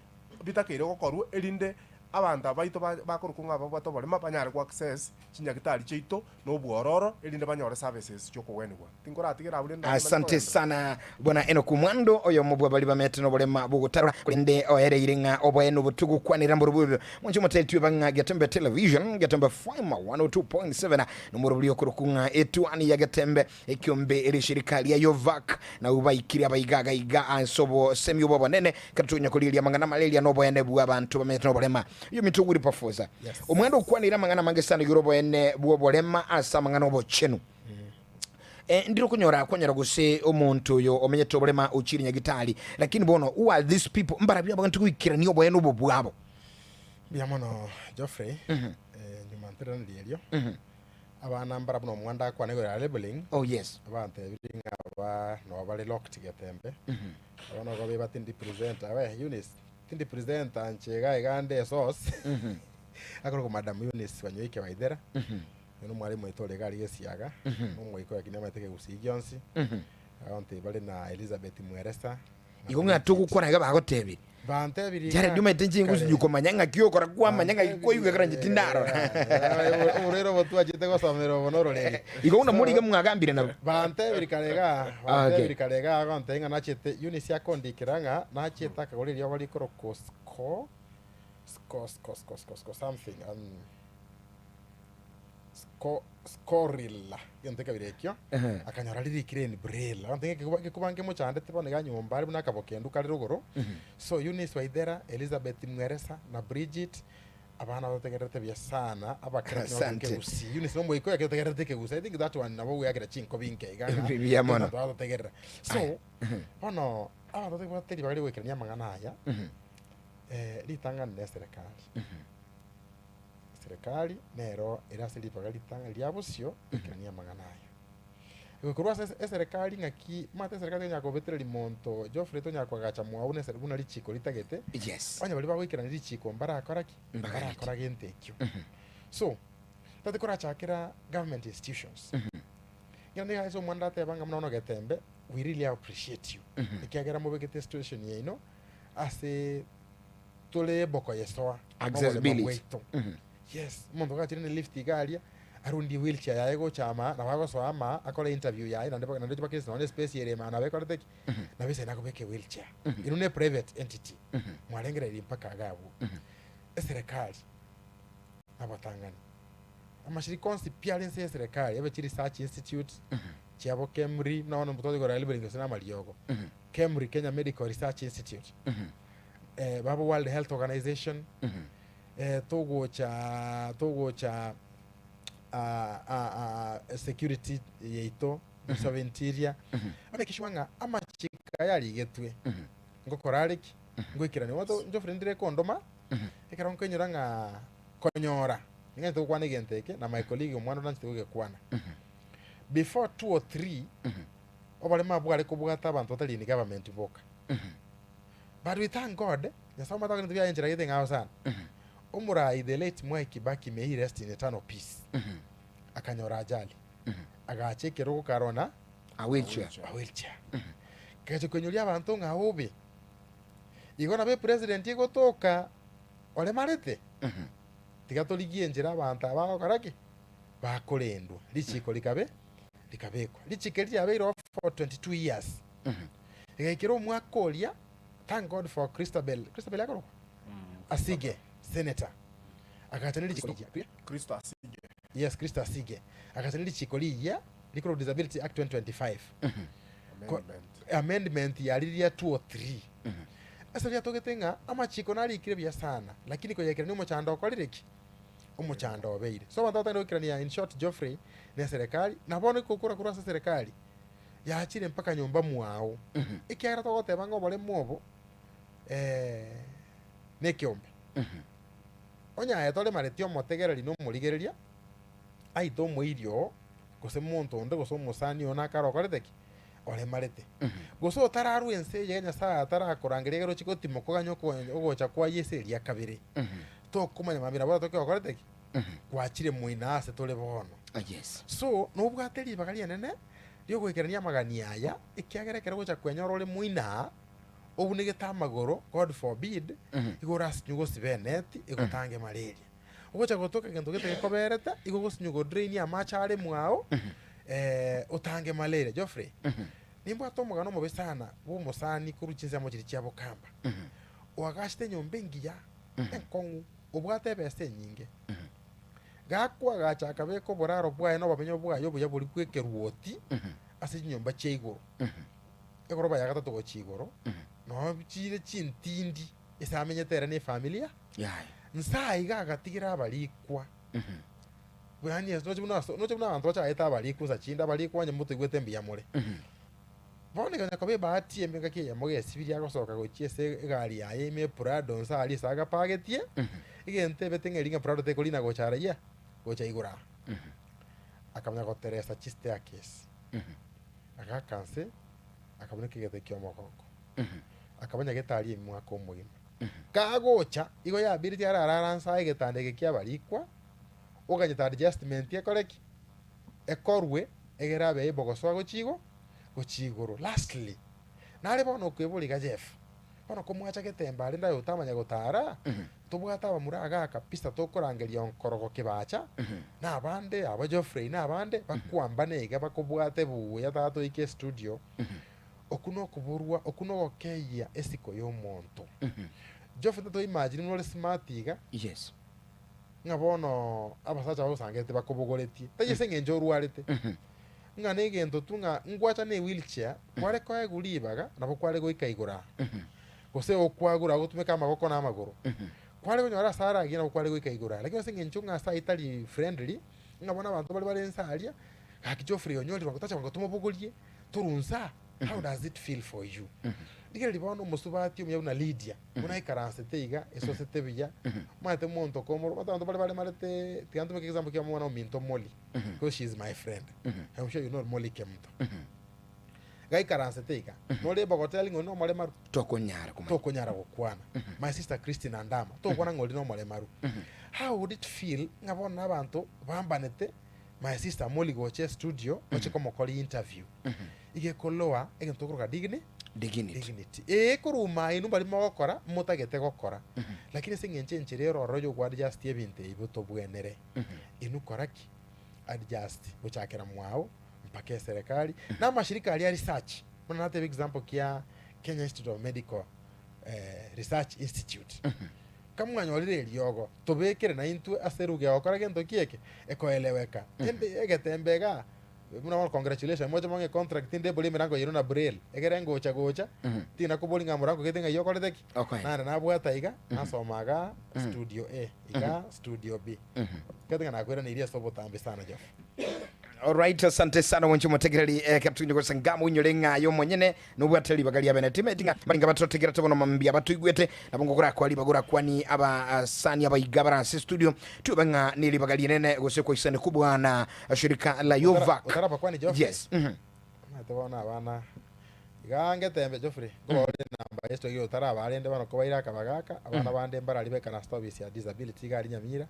S4: bitakeire gokorwa erinde. abanto aba baito ba bakorokwa ng'a babwate oborema banyare go access chinyagitari chiaito na obwororo erinde banyore services chi'okogwenigwa. Tinkoratigera abwo rende naende manye
S1: Asante
S4: kogenderera.
S1: sana Bwana Enock Mwando, oyomo bwa baria bamete noborema bw'ogotarora, korende oereire ng'a oboene obo togokwanera mborobwo mwanche omotetwe bang'a Getembe Television, Getembe FM 102.7, nomorobori okorokwa ng'a Etuani ya Getembe, Ekiombe erishirika ria Yovac, nabwo baikire abaiga iga ase obosemi obo obonene, ekero tokonya korigereria amang'ana amalaria na oboene bw'abanto bamenyete noborema. Oyominto Wilberforce,
S3: Yes.
S1: omwando okwanire amang'ana amange sana igoro oboene bw'oborema ase amang'ana obochenu. Eh, ndire okonyora kwanyora gose omonto oyo omenyete oborema ochire nyagitari, lakini bono who are these people mbarabio abanto goikerania oboene obo bwabo.
S3: Mbuya mono Geoffrey, eh, nyuma ntereraneri erio, abana mbara buna omwanda akwane igoro ya labeling,
S1: Oh yes.
S3: abantebirie ng'a aba nabo bare locked getembe, aba nogo beba tindi presenter, we Eunice, tindi presenter inche iga iga nde esource, akorokwa Madam Eunice Wanyoike Waithera, Oyo nomwalimu oito ore iga aria Gesiaga, nomoika oyo lakini amanyete ekegusii gionsi. Abanto bare na Elizabeth Mweresa, na
S1: Igo ng'a
S3: Bridget.
S1: togokwana iga bagotebirie.
S3: Bantebirie
S1: Jared
S3: ng'a
S1: omanyete inche
S3: kare.
S1: ngosinyu komanya ng'aki okora kwamanya ng'aki kwaigwa ekero inche tindarora.
S3: Oborwaire obo twachete gosomera obo nororeri.
S1: Igo buna
S3: So,
S1: more iga mwagambire nabo.
S3: Bantebirie kare iga,
S1: Okay.
S3: bantebirie kare iga agontebia ng'a nachete Eunice akondikera ng'a nachiete akagora eriogo rikorokwa sco, sco, sco, sco, sco, sco something um, Sco, Scorilla, egento ekabira ekio,
S1: Ehe.
S3: akanyora ririkire in braille. Abanto ng'eke egekuba nkemochandete bono iga nyomba are buna akabokendu kare rogoro. So Eunice Waithera, Elizabeth Mweresa na Bridget, abana batotegererete buya sana, abakera
S1: Asante.
S3: ekegusii. Eunice nomoika oyo ekero ekegusii. I think that one nabo ogweakera chinkobi inke iga ng'a
S1: Buya mono.
S3: abanto batotegerera. So, bono abanto tobwate ribaga rigoikerania amang'ana aya, ritang'ani na eserekari. Serikali nero ere ase ribaga ritang'ani ria bosio goikerania amang'ana aya. Igo korwa ase eserekari ng'aki omanyete eserekari tonyara kobetereria monto Geoffrey tonyara koagacha mwao buna buna richiko ritagete,
S1: Yes.
S3: onye baria bagoikerania richiko mbarakora ki?
S1: Mbaganeti.
S3: Mbarakora gento ekio. So, tari korachakera government institutions. Ekero nigo ase omwana ndateba ng'a buna bono Getembe, we really appreciate you, ekiagera mobegete situation yaino ase. tore bokoyesoa noboremo
S1: Accessibility.
S3: bwaito. Yes, omonto gachire ne lift iga aria, arundie wheelchair yaye gocha ama, nabo agosoa ama, akore interview yaye naende mpaka naende mpaka nonye space ere ime nabo ekorete ki? Nabo esaine akobeka ewheelchair. Ero ne private entity, mwarengereiri mpaka iga abwo. Eserekari, abatang'ani, amashirika onsi pi are inse ya eserekari, ebe chi research institute, chiabo KEMRI, buna bono twacha korora labeling gose na amariogo, KEMRI, Kenya Medical Research Institute, eh, babo World Health Organization, eh, togocha togocha ah, ah, ah, security yaito Ministry of Interior make sure ng'a amachiko aya arigetwe ngokora are ki ngoikerania omonto Geoffrey ndire kondoma ekero nkoinyora ng'a konyora ning'anchete gokwana egento eke na my colleague omwana onanchete gogekwana before two or three oboremo abwo bware kobwata abanto batari in government boka. But we thank God, Nyasaye omanyete ebinto biaye enchera gete eng'ao sana. Omorai the late Mwai Kibaki may he rest in eternal peace, akanyora ajali, agacha ekerogo karona
S1: A wheelchair.
S3: a wheelchair. Kegacha koinyoria abanto ng'a obe. Igo nabo epresident egotoka oremarete, tiga torigie enchera abanto aba bagokora ki? Bakorendwa. Richiko rikabe rikabekwa. Richiko eri riabeire oo for 22 years. Rigaikera omwaka oria, thank God for Christabel, Christabel akorokwa? Asige, senator. Agacha ne richiko rigiya.
S4: Kristo asige.
S3: Yes, Kristo asige. Agacha ne richiko rigiya rikorokwa Disability Act 2025. Ko-
S4: Amendment.
S3: amendment ya riria 203. Ase riatogete ng'a amachiko narikire buya sana, lakini koyekerania omochando okorire ki? Omochando obeire. So abanto batagende goikerania in short Geoffrey ne eserekari, na bono ekokora korwa ase eserekari, yachire mpaka nyomba mwao, ekiagera togoteba ng'a oboremo obo nekeombe. Onye aye toremareti omotegereri na omorigereria, aite omoiri oo, gose monto onde gose omosani oo nakare okorete ki? Oremarete. Gose otararwa ense eye Nyasaye atarakorangeria ekero ochie gotimoka oganye ogocha kwaye ase eria kabere, tokomanya mambia nabo oratoke okorete ki? Gwachire moino ase tore bono.
S1: Yes.
S3: So, nobwate ribaga rienene riogoikerania amagani aya, ekiagera ekero ogocha kwenyora ore moino aa, Obunegete amagoro, God forbid, igo orasinywe gosiba eneti egotange malaria. Ogocha gotoka egento gete gekoberete, igo ogosinywa go drain amache are mwao, otange malaria. Geoffrey, nimbwate omogano omobe sana bwa omosani korwa chinsemo chiria chia Bokamba, oagachete enyomba engiya, enkong'u, obwate ebesa enyinge. Gakoagacha akabeka oboraro bwaye na obomenyo bwaye obuya boria bw'ekeruoti ase chinyomba chia igoro. Egoroba ya gatato gochia igoro, noo chire chintindi ase amenyete ere na efamilia
S1: Yaye.
S3: Nse aiga agatigera abarikwa. Yaani noche buna ase noche buna abanto bachagete abarikwa nsa chinde, abarikwa onye motoigwete mbuya more. Bono ekanya koba ebahati embe engaki eyemo gesibirie agosoka gochia ase egari yaye ime eprado nse aria ase agapagetie, egento ebete ng'a eria ng'a prado tekorina gocha araiya, gocha igoro aa. Akamanya goteresa chistaircase. Agaaka nse, akabuneka egete ki'omogongo, akaba nyagetari emwaka omogima. Kagocha, igo yabireti ararara nse aye egetanda eke ki'abarikwa, oganyete adjustment ekore ki? Ekorwe, egere abe able gosoa gochia igo, gochia igoro. Lastly, nare bono okoeboria iga Jeff, bono komwachagete embare rende aye otamanya gotara, Tobwate abamura igaa kabisa tokorangeria onkorogo kebacha, na abande aba Geoffrey na abande bakwambane iga bakobwate buya tatoika estudio, okwo nokoborwa okwo nogokeyia esiko yomonto. Geoffrey tato imagine buna ore smart iga,
S1: Yes.
S3: ng'a bono abasacha bagosangerete bakobogoretie, tari ase eng'encho orwarete, ng'a na egento tu ng'a ngwacha na ewheelchair, kware koegwa ribaga nabo kware goika igoro aa. Gose okwagura gotumeka amagoko na amagoro. Kware konyora ase aragie nabo kware goika igoro aria. Lakini ase eng'encho ng'a ase ayio tari friendly, ng'a bono abanto baria bare inse aria, gaki Geoffrey onyorire bwango tacha bwango tomobogorie, torwe inse aa, how does it feel for you? Rigereria bono omosubati omuya buna Lydia, buna aikaransete iga, esosete buya, omanyete omonto komoro, omanyete abanto bare baremarete, tiga ntumeke example kia omwana ominto Molly, because she is my friend, I'm sure you know Molly Kemunto. Gaikaransete iga, nore ebogoteli ng'a oria nomoremaru?
S1: Tokonyara komanya.
S3: Tokonyara gokwana. My sister Christine Andama, tokwana ng'a oria nomoremaru. How would it feel ng'a bono nabanto bambanete my sister Molly gocha estudio oche komokora interview. Iga ekoloa egento tokoroka digni
S1: Dignity.
S3: dignity. Ee koruma inwe mbaria mogokora motagete gokora. Lakini ase eng'encho enchera ere ororo ya okoadjust ebinto ebi tobwenere. Inwe kora ki? Adjust gochakera mwao. mpaka eserekari, na amashirika aria a research, buna nateba example kia Kenya Institute of Medical Research Institute, kamwanyorire eriogo, tobekere naintwe ase eruga ya gokora gento ki eke? Ekoeleweka. Ende egetembe igaa, buna bono congratulations, moche mong'e econtract inde ebori emerango yaino na braille, egere ngocha gocha, tinakoboria ng'a morango gete ng'ai okorete ki?
S1: Okoenda.
S3: Naende nabwata iga, nasoma igaa studio A, igaa studio B. Gete ng'a nakweraneirie ase obotambe sana Geoff.
S1: Alright, asante sana mwanchi omotegereri eh, katuinde gose ngamo inyore ng'a aye omonyene nobwate ribaga ria bene timeti ng'a baringa batotegerete bono mambia batoigwete nabo ngokorakwa ribaga orakwani abasani abaiga bare ase studio tiobe ng'a ne ribaga rinene gose kwaisane kobwana shirika la Yovac
S3: Otarabakwani Geoffrey?
S1: yes mhm.
S3: Omanyete bono abana iga ngetembe Geoffrey nkobaorie enamba ye story otaraba rende bono kobaire akabagaka abana bande mbarari baikaranse ofisi ya disability iga aria Nyamira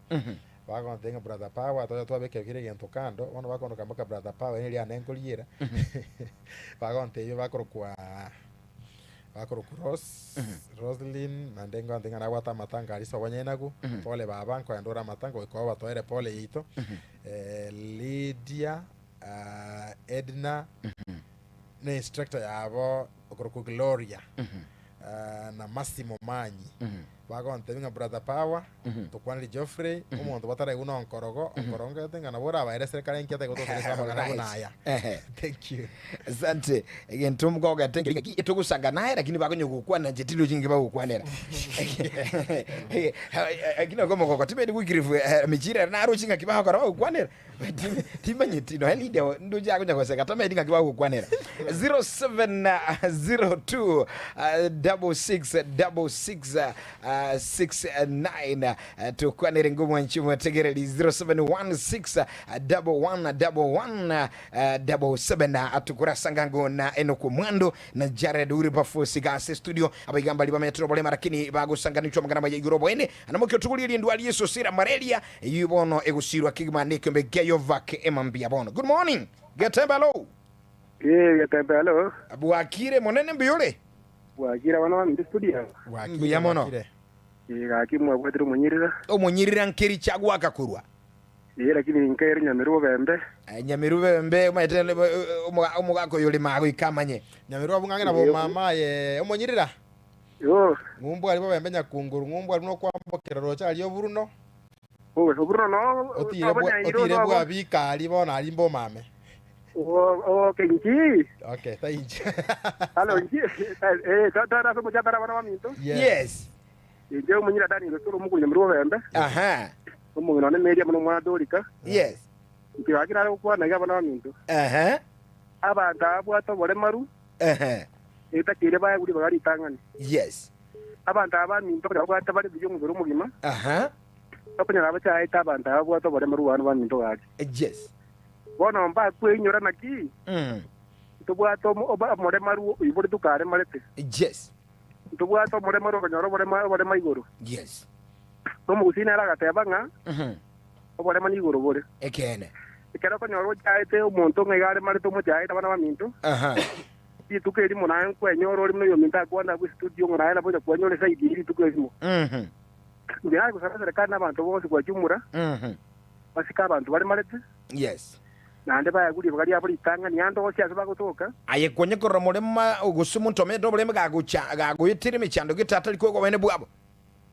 S3: Bagontebia ng'a brother Power tocha twabeka kera egento kando, bono bakondoka mpaka brother Power ere riane nkoriera. Bagontebia bakorokwa bakorokwa Rose, Roselyn, naende nkontebia ng'a nabwate amatanga aria sobo nyenagu, pole baba nkoenda ore amatanga goika obatoere pole yaito. Lydia, Edna, ne instructor yabo okorokwa Gloria, na Mercy Momanyi. Bagontebia ng'a brother Power, tokwanere Geoffrey, omonto bataraigwa na onkorogo, onkorogo nkaete ng'a nabo orabaere eserekari enki atari gotoseria ase amang'ana buna aya.
S1: Ehe.
S3: Thank you.
S1: Asante. Egento mkogete nkeri ng'aki etogosanga naye lakini bakonya gokwana inche tindochi ng'aki bagokwanera. Lakini nako omogoko tibedi goikirifu mechira ere naroche ng'aki bagokora bagokwanera. Timanyeti nonya leader ndoche akonya goseka tamanyeti ng'aki bagokwanera. 0702 66 66 69 tokwanere ngomwanchi omotegereri 0716 11 11 77 tukurasanga ngo na Enock Omwando na Jared Wilberforce iga ase studio abaiga mbari bamenyete oborema lakini bagosanganishwa amang'ana amaya igoro oboene anamoki otugurie endwari esosera malaria eyio bono egosirwa kegima nekiombe kia Yovac emambia bono. Good morning Getembe hello.
S5: Ee, Getembe hello.
S1: Bwakire monene mbuya ore?
S5: Bwakire abana baminto studio?
S3: Bwakire,
S1: Mbuya mono.
S3: bwakire.
S5: Ee, gaki mwabwatire omonyirira.
S1: Omonyirira nkeri chiagwaka korwa.
S5: Ee, lakini nkaire Nyamiru bobembe.
S1: Eh, Nyamiru bebembe omanyete eh, omogaka oyo orema goika amanye.
S3: Nyamiru abwo ng'ang'e nabo mama aye omonyirira.
S5: Yo,
S3: Ng'umbu aria bobembe nyakunguru, ng'umbu aria nokwambokera roche aria oburuno.
S5: owe, oburuno no,
S3: Otire bwa otire bwabika aria bono aria mbomame.
S5: Okay, nchi.
S3: Okay, thank
S5: Halo, nchi. Eh, tara somo cha tara bana baminto.
S1: Yes.
S5: Inche omunyira dani rosoro mukuru Nyamiru bobembe.
S1: Aha.
S5: Omong'ina one meria mono mwana Dorika.
S1: Yes.
S5: Inche gaki nare gokwana iga abana baminto.
S1: Aha.
S5: Abanto abwate oboremaru,
S1: Aha.
S5: etakeire baeguri bagaritang'ani.
S1: Yes.
S5: Abanto aba baminto babwate bare buya omobere omogima,
S1: Aha.
S5: bakonyora bachaete abanto ababwate oboremaru bano baminto gaki.
S1: Yes.
S5: Bono mbakwenyora naki, Ntobwate omoremaru oibore tokaremarete.
S1: Yes.
S5: Ntobwate omoremaru okonyora oborema oborema igoro.
S1: Yes.
S5: Nomogusii nere agateba ng'a oborema nigoro bore.
S1: Ekeene.
S5: Ekero okonyora ochaete omonto ng'a iga aremarete omochaete abana baminto, rituko erimo naye nkwenyora ore buna oyominto akwana abwo estudio ng'a naye nabo onya kwenyora esaidi eye rituko erimo. Inche nare gosaba eserekari na abanto bonsi gwachumura, basike abanto baremarete,
S1: Yes.
S5: naende baegwe ribaga riabo ritang'ani ande onsi ase bagotoka.
S1: Aye konye korora omorema gose omonto omenyete oboreme gagocha gagoetera emechando gete atari koegwa oboene bwabo.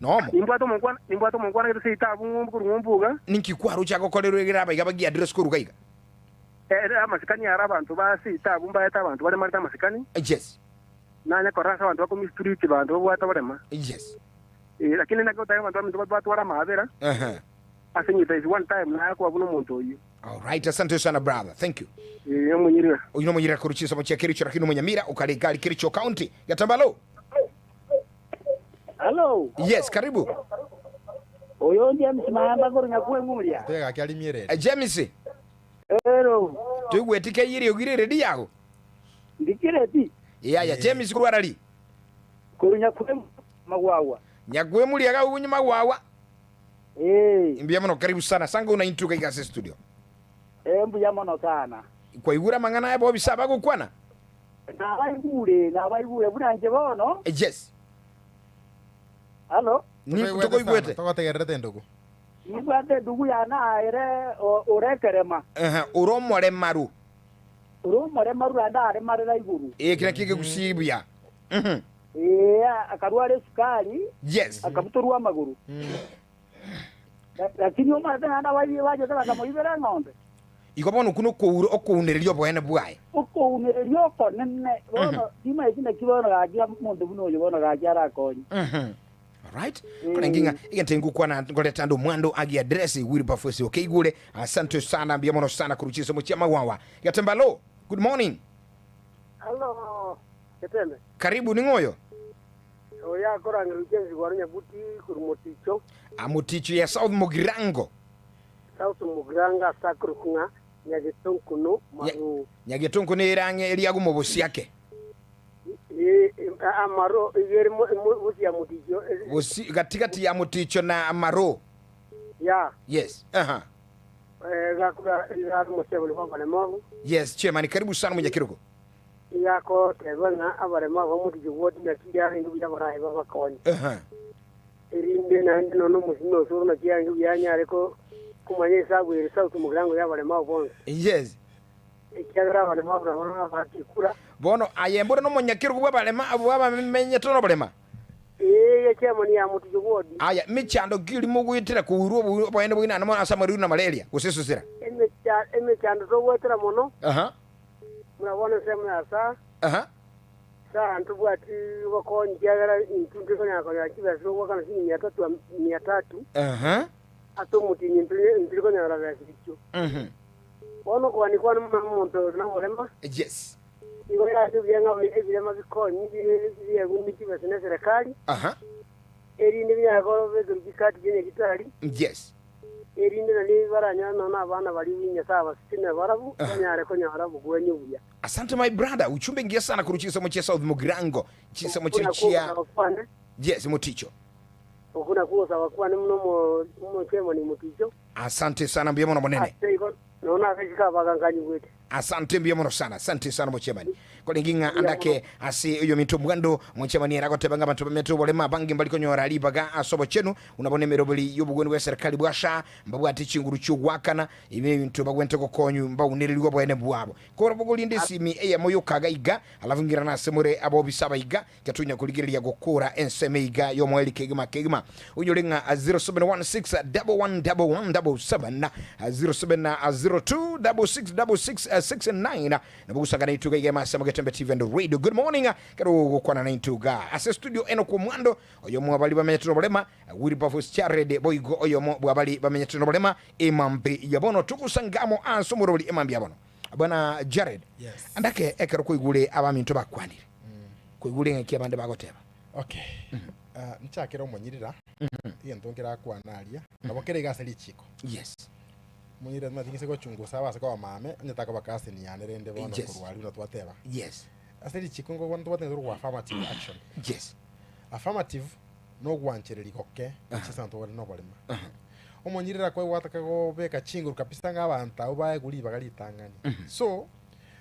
S1: Nomo.
S5: Nimbwate omonkwana, nimbwate omonkwana gete seito abwo ng'umbu korwa ng'umbu iga.
S1: Ninki kwaroche agokorerwa egere abaiga bagie address korwa iga?
S5: Ere amasikani are abanto ba seito abwo mbaete abanto baremarete amasikani.
S1: Yes.
S5: Nanye korora ase abanto bakomistreat banto babwate oborema.
S1: Yes.
S5: Eh, lakini naki goteba abanto baminto batware amaabera. Ase nyita is one time naye akoba buna omonto oyio.
S1: Alright, asante sana brother. Thank you.
S5: Eh, omonyirira.
S1: Oyo nomonyirira korwa chinsemo chia Kericho lakini omonyamira okare iga ari Kericho County. Gatambalo.
S6: Hello.
S1: Yes, karibu.
S6: Oyo James Mahamba korwa Nyakweng'uria.
S3: Tega gaki arimie
S1: Eh, James,
S6: Ero.
S1: toigweti keyiri ogire eredi yago?
S6: Ndikireti.
S1: Yaya, James korwa arari?
S6: Korwa Nyakweng'uria Magwagwa.
S1: Nyakweng'uria iga agwo Magwagwa.
S6: Eh.
S1: Mbuya mono, karibu sana. Sanga unaintuka iga ase studio.
S6: Eh, mbuya mono sana.
S1: Kwaigure amang'ana aya bobisa abagokwana?
S6: Nabaigure, nabaigure buna inche bono.
S1: Yes.
S6: Halo?
S1: Tokoigwete.
S3: Togotegererete endugu.
S6: Nibwate endugu yane aa ere ore ekerema.
S1: Ehe, ore omoremaru.
S6: Ore omoremaru naende aremarera igoro.
S1: Ee, kera kegegusii buya.
S6: Ee, akarwara esukari.
S1: Yes.
S6: Akabutorwa amagoro. Lakini omanyete naende abaibia bachete bakamoibera eng'ombe.
S1: Igo bono okwo nokoura okounereria oboene bwaye.
S6: Okounereria okonene. Bono timanyeti naki bono gaki omonto buna oyo bono gaki arakonye.
S1: Alright. Korenge ng'a egento ngokwana ngoreta ande omwando agi address Wilberforce okeigure. Asante sana mbuya mono sana korwa chinsemo chia Magwawa. Gatemba hello. Good morning.
S7: Hello, Getembe.
S1: Karibu ning'o oyo?
S7: Oyo akorangerwa James Gwaro Nyabuti korwa Moticho.
S1: Ah, Moticho ya South Mugirango.
S7: South Mugirango ase akorokwa ng'a Nyagetonkuno Maru.
S1: Nyagetonku nere ang'e eriago mobosiake.
S7: Ee, Amaro iga ere bosi ya Moticho.
S1: Bosi gati-gati ya Moticho na Amaro.
S7: Ya.
S1: Yes. Aha.
S7: Gakura iga are omosebori bw'abaremagu.
S1: Yes, chairman, karibu sana Munyakirogo.
S7: Iga agoteba ng'a abaremagu bamotiche gwoti naki yarenge buya abarai babakonye.
S1: Aha.
S7: Erinde naende nonya omosimi osoro naki yarenge buya anyare komanya esabu ere South Mugirango y'abaremagu bonsi.
S1: Yes.
S7: Ekiagera abaremagu nabo nabakekura.
S1: Bono aye mbore nomonyakerogo bw'abarema bw'abamenyete noborema.
S7: Ee, chairman ya Moticho ward.
S1: Aya, mechando ki ori mogoetera kourwa oboene bwaino amo ase amarwaire na malaria, gose esosera?
S7: Emechando togoetera mono.
S1: Aha.
S7: Buna bono ensemo ya saa.
S1: Aha.
S7: Saa ntobwati obokonyi ekiagera intwe ntikonyara konyora chibesa chi'ogoakana chilingi mia tatu mia tatu.
S1: Aha.
S7: Ase omotienyi ntiri konyora besa echio. Bono okogania kwane buna omonto ore noborema.
S1: Yes.
S7: Nigo erache buya ng'a ebirema bikonyi biegwe ne chibesa ne eserekari.
S1: Aha.
S7: Erinde binyare kobekerwa chikati chie nyagetari.
S1: Yes.
S7: Erinde nario baranyore nonya nabana baria Nyasae abasesenie barabwo, banyare konyora obogwenia obuya.
S1: Asante my brother, uchumbe ngiya sana korwa chinsemo chia South Mugirango, chinsemo
S7: Okwo
S1: chiria
S7: nakwo
S1: chia
S7: ogosaba kwane.
S1: Yes, Moticho.
S7: Okwo nakwo ogosaba kwane buna omochemani Moticho.
S1: Asante sana mbuya mono monene.
S7: Ase igo nonya nase isiko abagankanyigwete.
S1: Asante mbuya mono sana, asante sana mochemani. Korenge ng'a andake ase oyominto omogando, omochie ere agoteba ng'a abanto bamenyete oboremo abange mbari konyora ribaga ase obochenu, buna bono emeroberi y'obogwenu bw'eserekari bwa SHA mbabwate chinguru chi'ogoakana ebi nebinto bagwenerete gokonywa mbaunererigwe oboene bwabo. Korabogorinde esimi eyemo yoka iga, alafu ng'irane ase more abobisa aba iga, Gatonya korigereria gokora ensemo iga y'omoerio kegima kegima. Onyore ng'a 0716 111177 0702 666669 nabo gosanga naintwe iga iga ase Amagetembe TV and Radio. Good morning kero gokwana naintwe iga ase studio Enock Omwando oyomo bw'abari bamenyete noborema Wilberforce Chared boigo oyomo bw'abari bamenyete noborema emambi ya bono togosanga amo ase omorobori emambi ya bono. Bwana Jared,
S3: Yes.
S1: andake ekero kwaigure abaminto bakwanire, kwaigure ng'aki abande bagoteba.
S3: Okay. Ah, nchakere omonyirira egento nkerakwana aria nabo kere iga ase richiko
S1: Yes.
S3: omonyirira timanyeti ng'ise gochungusa abase koba mame onye takoba cousin yane rende bono
S1: Yes.
S3: korwa aria buna twateba
S1: Yes.
S3: ase richiko nkobona tobwate ng'a torokwa affirmative action
S1: Yes.
S3: affirmative nogwanchereria goke ase abanto bare noborema. Omonyirira kwaigwataka gobeka chinguru kabisa ng'a abanto abwo baegwe ribaga ritang'ani. So,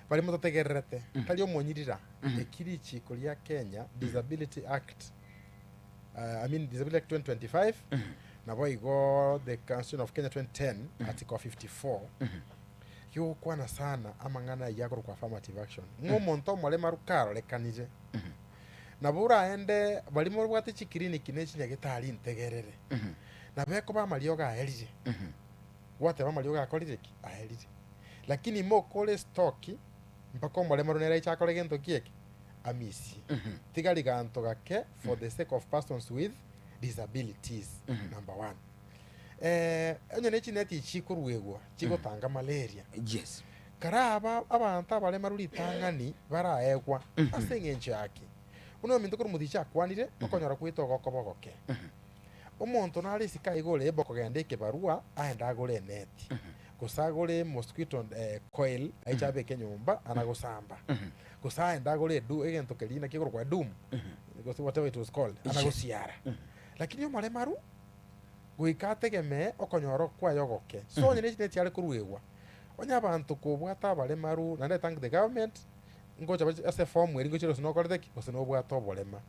S3: baria mototegererete, tari omonyirira, eki richiko ria Kenya Disability Act, I mean Disability Act 2025, naboigo the Constitution of Kenya 2010, Article 54, gigokwana sana amang'ana ayio akorokwa affirmative action. Ng'a omonto omoremaru karorekanire, Nabo oraende baria mobwate chikiriniki ne chinyagetari ntegerere, nabo ekoba amariogo aerire, gwateba amariogo akorire ki? Aerire. Lakini mokore estoki mpaka omoremoro nere aiche akore gento ki eke? Amisie. Tigari ganto gake for the sake of persons with disabilities, number one. Onye ne chineti echi chikoruegwa chigotanga malaria,
S1: Yes.
S3: Kare aba abanto abaremaru ritang'ani baraegwa ase engencho yaki? Buna ominto korwa omoticha akwanire, okonyora gwaito gokoba ogoke. Omonto nare isiko aiga ore able kogenda ekebarua aende agore eneti, gose agore mosquito coil aiche abeke nyomba ana gosamba, gose aende agore edu egento keria naki ekorokwa doom, gose whatever it was called, ana gosiara. Lakini omoremaru goika ategemee okonyora kwaye ogoke. So onye ne chineti are koruegwa, Onye abanto kobwata abaremaru, naende I thank the government, ngocha bare ase eform eria ngochire gose nokorete ki, gose nobwate oborema.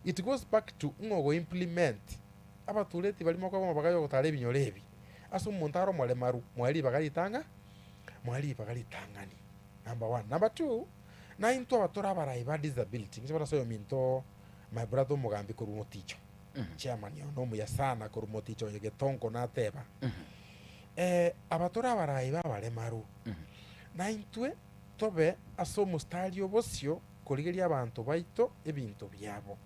S3: It goes back to ng'a ogo implement, abatureti baria mokoba amabaga ya ogotara ebinyoro ebi, ase omonto are omoremaru, moe ribaga ritang'a, moe ribaga ritang'ani, number one. Number two, naintwe aba tore abarai ba disability, inche bono ase oyominto my brother omogambi korwa Moticho, chairman one omuya sana korwa Moticho oyo Getonko nateba. Aba tore abarai b'abaremaru, na intwe tobe ase omostari o bosio korigeria abanto baito ebinto biabo.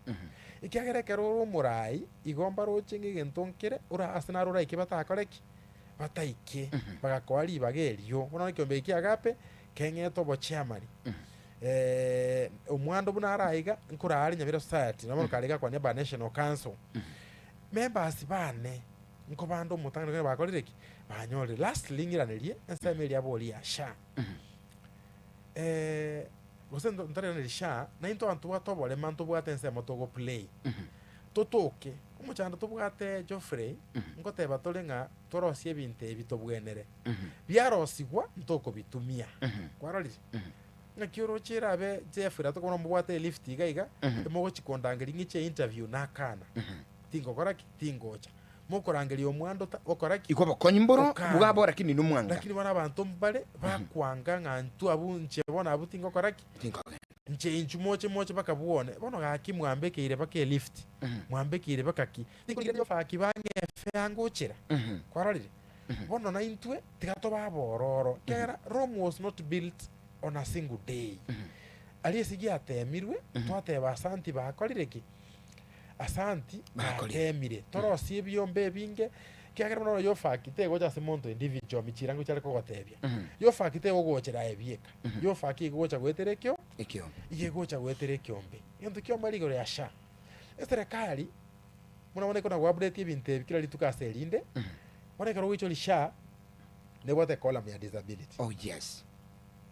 S3: Ekiagera ekero ore omorai, igo mbaroche ng'a egento nkere ore ase naro oraike batakore ki? Bataike, bagakoa ribaga erio. Bono ekeombe eke ki'Agape keng'ete obochairman. Omwando buna are aiga, nkoraa are Nyamira Society, nabo kare iga akwania ba National Council. Members bane. Nkobande omotang'ani okonyora bakorire ki? Banyorire. Lastly ng'iranerie ensemo eria aboria ya SHA. Gose ntariraneria SHA, naintwe abanto tobwate oborema ntobwate ensemo togo play. Totoke, omochando tobwate Geoffrey, ngoteba tore ng'a torosie ebinto ebi tobwenere. Biarosigwa ntokobitumia. Kwarorire? Ng'aki oroche erabe Jeffrey atokobona mobwate elift iga iga, emogochi kondangeria ng'iche interview nakana. Tingokora ki? Tingocha. Mokorangeria omwando ta okora ki?
S1: Igo obokonyi mboro
S3: Okana.
S1: bwabo lakini nomwanga.
S3: Lakini bono abanto mbare bakwanga ng'a intwe abwo inche bono abwo tingokora ki?
S1: Tinkogenda.
S3: Inche inchu moche moche baka bwone. Bono gaki mwambekeire baka elift, mwambekeire baka ki? Tinkorigereria ofaki bang'efe angochera. Kwarorire? Bono naintwe tiga tobe abororo, ekiagera Rome was not built on a single day. Aria ase giatemirwe, twateba asanti bakorire ki? Asanti
S1: Bakorire.
S3: batemire torosie ebiombe ebinge ekiagera bono yofaki tegocha ase monto individual michirango chiare kogotebia yofaki tegogochera aye bieka yofaki egocha goetera ekio
S1: Ekiombe.
S3: iga egocha goetera ekiombe egento kiombe rigoro ya SHA eserekari buna bono ekona go update ebinto ebi kera rituko ase erinde bono ekero ogoichoria SHA nebwate ecolumn ya disability
S1: Oh yes.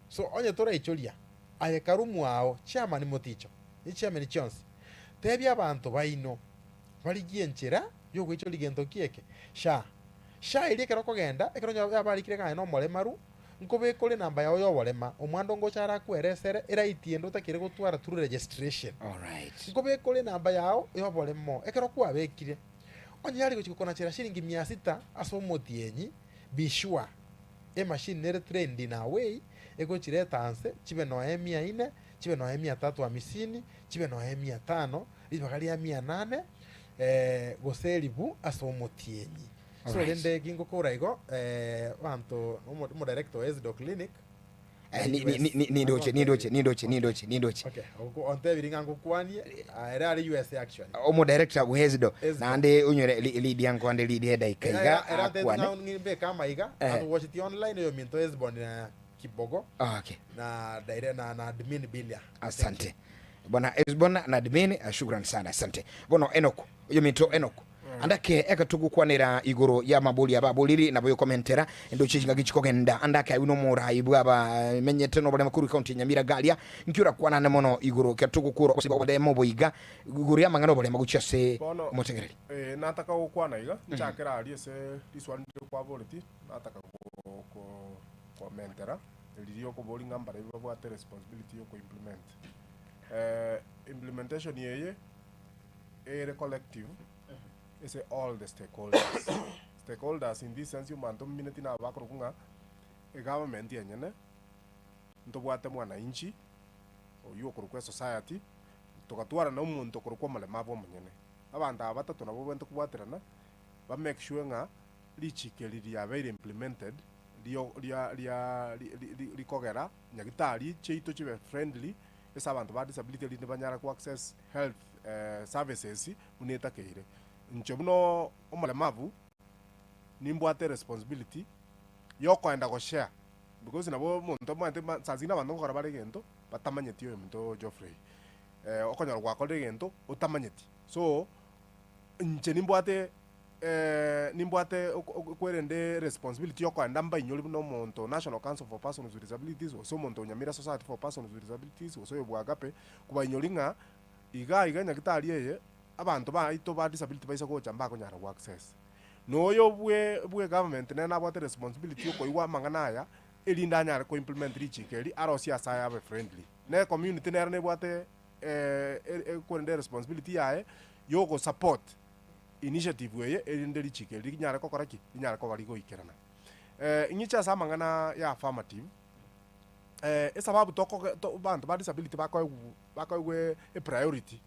S3: so onye toraichoria aye karu mwao chairman moticho ne chiameni chionsi, Tebia abanto baino barigie enchera y'ogoichoria gento ki eke? Sha. Sha eria ekero okogenda, ekero onye yabarikire ng'a aye nomoremaru, Nkobeka ore enamba yao y'oborema, omwando ngocha arakweresere eright ende otakeire gotwara through registration.
S1: Alright.
S3: Nkobeka ore enamba yao y'oboremo ekero kwabekire, onye yare gochia gokonachera shilingi mia sita ase omotienyi, be sure emachine nere trained in a way egochireta nse chibe nonya emia ine, chibe nonya emia tatu hamisini, chibe nonya emia tano, ribaga ria mia nane, gose elibu ase omotienyi. So
S1: Alright.
S3: rende gingokora igo, abanto, omo omodirector o Esido Clinic,
S1: Eh, ni- ni- ni- ni- nindoche nindoche nindoche nindoche nindoche
S3: Okay, ontebiri ng'a ngokwanie, ah, ere are USA actually.
S1: omodirector bw'Esido
S3: Esido.
S1: naende onyore li- Lydia nkonde Lydia edaika iga
S3: Era- era antebeti
S1: akwane
S3: ng'a ngimbeke amaiga,
S1: Eh.
S3: atogochetie online oyo ominto Esbon na Kibogo
S1: Okay.
S3: na dire na na admin Bilia.
S1: Asante bwana Esbon na admin, eh, shukran sana asante. Bono Enoch oyo minto Enoch andake ekatogokwanera igoro ya mabori aba aboriri nabo yokomentera endoche chingaki chikogenda andake aywo nomorai bwaba menyete noborema korwa county ya Nyamira garia nki orakwanane mono igoro ketogokora oborema oboiga igoro ya amang'ana oborema gochia ase
S4: Bono
S1: omotegereri.
S4: eh, nataka gokwana iga nchakere aria ase riswali riria kwaboreti nataka go- go- komentera riria okoboria ng'a mbarabwo babwate responsibility ya okoimplement. Implementation eye ere collective ase all the stakeholders. Stakeholders in this sense omonto omineti nabo bakorokwa ng'a egovernment enyene, ntobwate mwananchi oywo okorokwa esociety, togatwara na omonto okorokwa omoremabu omonyene. Abanto aba batato nabwo babwenerete kobwaterana, ba make sure ng'a richiko eri riabeire implemented rio ria ria ri ri rikogera nyagitari chiaito chibe friendly ase abanto ba disability erinde banyare ko access health services buna etakeire. Inche buna omoremabu nimbwate responsibility yokoenda go share because nabo omonto omanyete saa zingine abanto nkokora bare egento batamanyeti oyominto Geoffrey, okonyora gwakorire egento otamanyeti so inche nimbwate Nimbwate okwerende responsibility yokoenda mbainyori buna omonto National Council for Persons with Disabilities gose omonto o Nyamira Society for Persons with Disabilities gose oyo bwa Agape kobainyori ng'a iga iga nyagitari eye abanto baito ba disability baise gocha mbakonyara go access. Na oyo bwe bwe government nere nabwate responsibility yokoigwa amang'ana aya erinde anyare ko implement richiko eri arosie ase aye abe friendly. Ne ecommunity nere nebwate ekwerende responsibility yaye yogosupport initiative eye erinde richiko eri rinyare gokora ki? Rinyare koba rigoikerana. Ing'iche ase amang'ana ya affirmative, esababu tokoge to abanto ba disability bakoegwa bakoegwa epriority,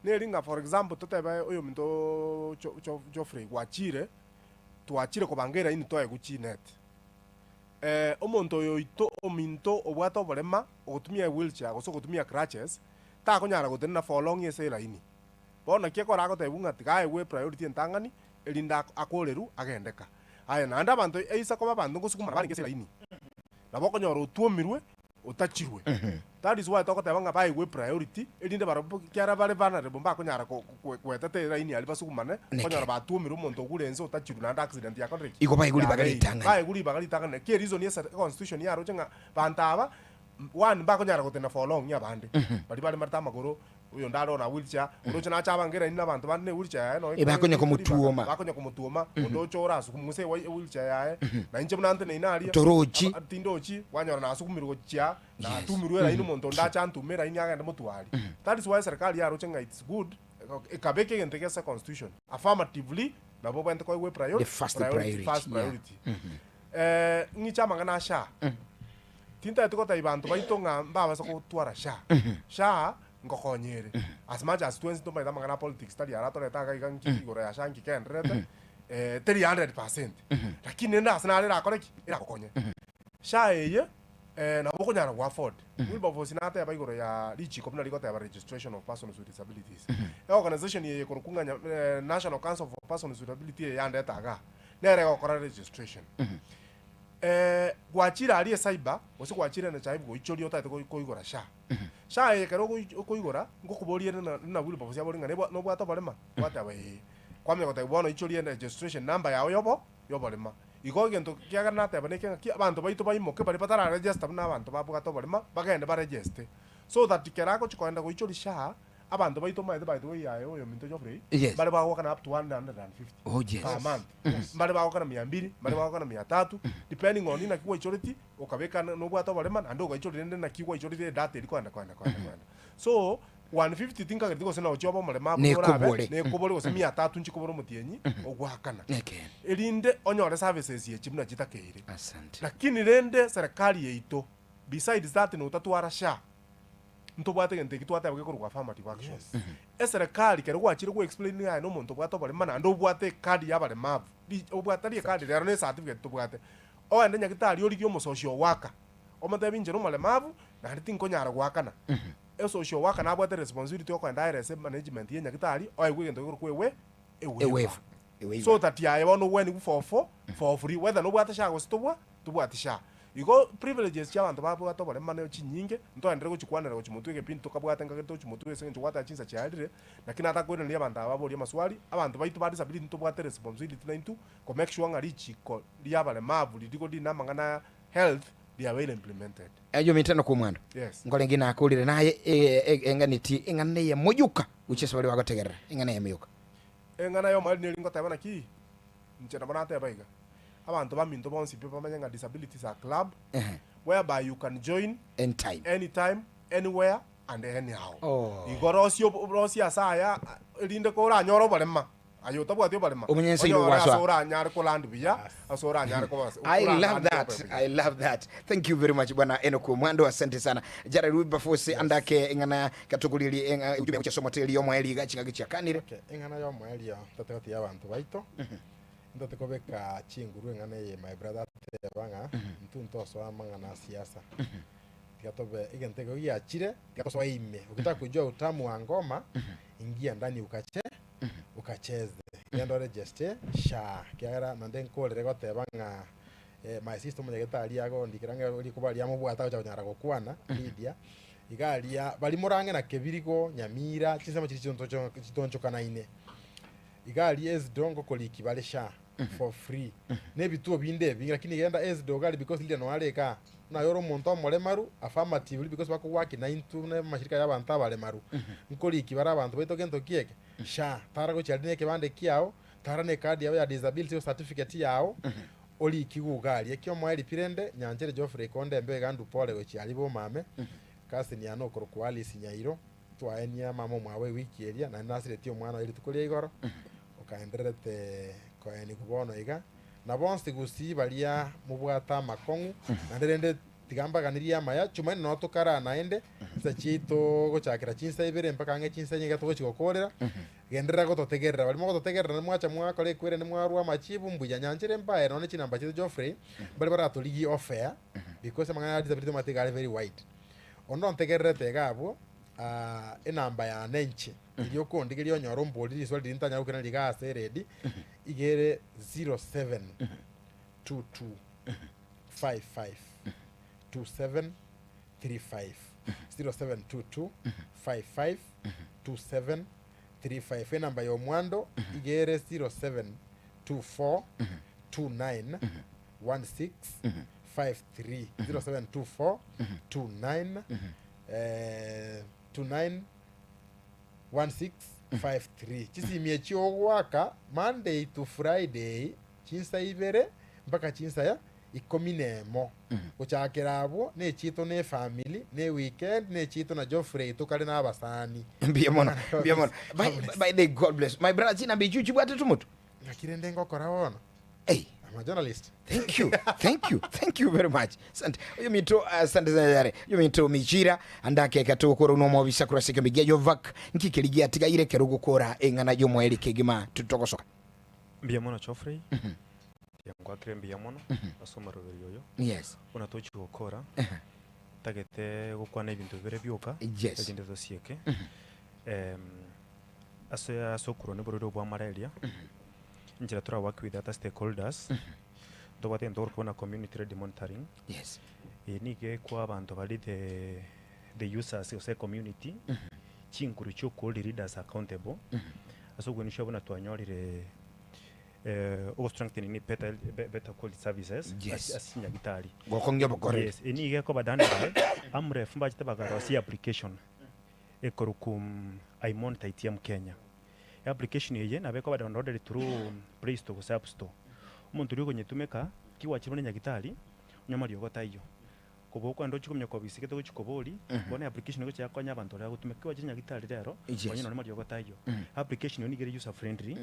S4: neri ng'a for example totebe oyominto Jo- Jo- Geoffrey gwachire, twachire kobanga eraini toegwe chinet, omonto oyo oito ominto obwate oborema ogotumia ewheelchair gose ogotumia crutches, takonyara gotenena for long ase eraini. Bono naki ekero agotebigwa ng'a tiga aegwe epriority entang'ani, erinde akorerwe agende ka. Aye naende abanto eisa koba abanto ngosugumana barenge ase elaini, nabo okonyora otwomirwe otachirwe. That is why togoteba ng'a baegwe epriority, erinde barabwo ekiagera bare vulnerable mbakonyara ko- ko- goetete elaini aria basugumane,
S1: Neke.
S4: okonyora batwomirwe omonto ogure ense otachirwe naende accident yakorire ki?
S1: Igo baegwe ribaga
S4: Yabeire.
S1: ritang'ani.
S4: Baegwe ribaga ritang'ani. Naki ereason ase econstitution yaroche ng'a banto aba, one mbakonyara gotena for long abande, baria baremarete amagoro, Oyonde are ona wheelchair, oroche nache abange eraini nabanto bande ne wheelchair yaye nonya
S1: Eh, bakonya komotuoma.
S4: Bakonya komotuoma, onde oche ore asukumwe gose ewheelchair yaye, na inche buna nteneine aria,
S1: Torochi.
S4: tindochi, kwanyora nasukumirwe gochia, natumirwe eraini omonto onde ache antume eraini agende motwari. That is why serikali yaroche ng'a it's good, ekabeka egento eke ase constitution, affirmatively, nabo obwenerete koegwa epriority,
S1: The first priority,
S4: first
S1: yeah.
S4: priority. Ng'iche amang'ana a SHA. Tintagete gotebia banto baito ng'a mbabase gotwara SHA. SHA ngokonya ere. As much as twensi tomanyete amang'ana a politics tari aratorete iga iga nki igoro ya SHA nki kendererete, teri 100%. Lakini rende ase naro erakore ki? Eragokonye. SHA eye nabo okonyara go afford. Wilberforce nateba igoro ya richiko buna rigoteba registration of persons with disabilities. Eorganization eye ekorokwa ng'a nya National Council for Persons with Disability eye yandeta igaa, nere egokora registration. Gwachire aria ecyber, gose gwachire NHIF goichoria otagete koigora SHA. SHA eye ekero okoigora, ngokoboria ere na na Wilberforce abori ng'a neba nobwate oborema? Gwateba ee. Kwamanya gotebia bono ichoria registration number yago yobo yoborema. Igo egento kiagera nateba neke ng'aki abanto baito baimoke baria batara register buna abanto babwate oborema, bagende baregeste. So that kero agochi kogenda goichoria SHA, Abanto baito omanyete by the way aye oyominto Geoffrey,
S1: Yes.
S4: mbare bagoakana up to 150
S1: Oh, yes.
S4: per month. Mbare bagoakana mia mbiri, mbare bagoakana mia tatu, depending on naki gwaichoreti, okabeka nobwate oborema naende ogaichori rende naki gwaichorire edata eria kogenda kogenda kogenda kogenda. So, 150 tinkagereti gose nochia obe omorema abwo orabe,
S1: Nekobore.
S4: nekobore gose mia tatu nchikobore omotienyi ogoakana.
S1: Ekeene.
S4: Erinde onyore services echi buna chitakeire.
S1: Asante.
S4: Lakini rende serikali yaito, besides that notatwara SHA, ntobwate egento eki twateba gekorokwa affirmative action. Eserekari kero gwachire go explain ng'a aye nomonto obwate oborema naende obwate ecard ya abaremavu, ri obwate tari ecard rero ne ecertificate tobwate. Ogende nyagitari origie omosocial worker, omotebi inche nomoremavu naende tinkonyara goakana. Esocial worker nabwate responsibility okogenda aerese management ya nyagitari oegwe egento gekorokwa ewe ewaiver.
S1: Ewaiver. Ewaiver.
S4: So that aye bono ogwenigwe for for for free whether nobwate SHA gose tobwa tobwati SHA. Igo privileges chia abanto babwate oborema ne chinyinge, ntoenderere gochikwanera gochia motwe egepindi tokabwate nkagete tochia motwe ase eng'encho gwateba chinsa chiarire, naki natakoiraneria abanto aba baborie amaswali, abanto baito ba disability ntobwate responsibility naintwe ko make sure ng'a richiko ria abaremavu ririgo rire namang'ana ya health they are well implemented.
S1: Ayio mitano kw'omwando.
S4: Yes.
S1: Nkorenge nakorire naye e- e- enganeti eng'ana eyemo yoka gochia ase baria bagotegerera, eng'ana eyemo yoka.
S4: Eng'ana y'omoerio neri ngoteba naki, inche nabo nateba iga, abanto baminto bonsi pi bamanye ng'a disability is a club
S1: Ehe.
S4: whereby you can join
S1: Anytime.
S4: anytime, anywhere and anyhow.
S1: Oh.
S4: Igo rosia obo- rosia ase aya erinde koranyore oborema aye otabwati oborema
S1: Omonye ense ime
S4: onyore ase
S1: gwasoa.
S4: oranyare koland buya ase oranyare koba
S1: I love
S4: oralande
S1: that.
S4: obe buya.
S1: I love that. Thank you very much bwana Enoch Mwando asante sana. Jared Wilberforce andake eng'ana katukulili eng'a ujumbe gochia somoteli yomoeli iga ching'aki chiakanire.
S3: Okay, eng'ana y'omoerio ntotegotia y'abanto baito, ntote kobeka chinguru eng'ana eye my brother ateba ng'a intwe ntosoa amang'ana a siasa. Tiga tobe egento ekio giachire, tiga tosoe ime. Ukitaka kujua utamu wa ngoma, ingia ndani ukache ukacheze. Genda oregeste SHA ekiagera naende nkorere goteba ng'a my sister omonyagetari agondikera ng'a rikuba riamobwate agocha konyara gokwana, Lydia, iga aria baria morang'e na Kebirigo, Nyamira, chinsemo chiria chiontocho chitonchokanaine. Iga aria Esdo ngokoriki bare SHA for free. Na ebituo binde ebinge lakini genda Esdo iga aria because Lydia noyo are igaa. Buna aye ore omonto omoremaru, affirmatively because bakogwaki naintwe buna amashirika ya abanto abaremaru, nkoriki bare abanto baito gento ki eke? SHA. Tara gochia aria na ekebande kiao, tara na ecard yao ya disability gose certificate yao, orikigwe iga aria. Ekiomoerio pi rende, nyanchere Geoffrey konde embe iga ndupore gochia aria bomame, cousin yane okorokwa Alice Nyairo, twaenia mama omwabo ewiki eria, naende nasiretie omwana oye rituko ria igoro, okaendererete koenigwa bono iga. Na bonsi gusii baria mobwate amakong'u, naende rende tiga mbaganirie amaya, Chumaine noo tokaraa naende, chinsa chiaito gochakera chinsa ibere mpaka ang'e chinsa inye iga togochia gokoorera, genderera gototegerera. Baria mogototegerera naende mwacha mwakora ekwere naende mwarwa amachibu mbuya. Nyanchera embaye nonya chinamba chiaito Geoffrey, mbare baratorigie off air, because amang'ana ya disability omanyete iga are very wide. Onde ontegererete iga abwo, enamba yane inche, eria okondigeria onyore omborie riswali riria ntanyara gokerania riga ase eredi, iga ere 0722 55 27 35 0722 55 27 35 enamba ya omwando iga ere 0724 29 16 53 0724 29 eh, 29 1653 Chisimi echio ogoaka Monday to Friday chinsa ibere mpaka chinsa ya ikomi nemo. Gochakera abwo nechiito ne efamiri, ne weekend nechiito na Geoffrey tokare na abasani.
S1: Mbuya mono, mbuya mono. By, by the God bless. My brother, chinamba echio chibwate tomotu.
S3: Naki rende ngokora bono?
S1: Hey.
S3: I'm a journalist.
S1: Thank you, thank you, thank you very much. Asante. Oyo minto asante sana yare. Oyo minto Michira andake katokora uno mobisa kurase kembe gia Jovak nkikeri gia tigaire kero gokora eng'ana yomoeri kegima tutogosoka.
S2: Mbuya mono Geoffrey, ngwakire mbuya mono ase omoroberi oyo
S1: Yes.
S2: buna tochi gokora ntagete gokwana ebinto bibere bioka
S1: Yes.
S2: erinde tosieke ase ase okorwania oborwaire obwa malaria Inchera tora work with other stakeholders, ntobwate egento tokoroka buna community ready monitoring,
S1: Yes.
S2: eye nigo ekoa abanto baria the the users gose ecommunity, chinguru chia okohold leaders accountable, ase okoenekia buna twanyorire ogostrengthening better better quality services
S1: Yes.
S2: ase ase chinyagitari.
S1: Gokong'ia obokoreri.
S2: Yes, eye nigo ekoba done by AMREF mbachete bakarosia application. ekorokwa iMonitor ATM Kenya. Eapplication eye nabo ekoba downloaded through Play Store gose App Store. Omonto oria okonyetumeka, ki gwachire buna nyagitari, onye amariogo taiyo. Koba okoenda ochie kominyoka obisi gete gochia kobori, bono eapplication egochia yakonya abanto baria bagotumeka. Ki gwachire nyagitari rero, onye nonye mariogo taiyo. Application eyio nigo ere user friendly,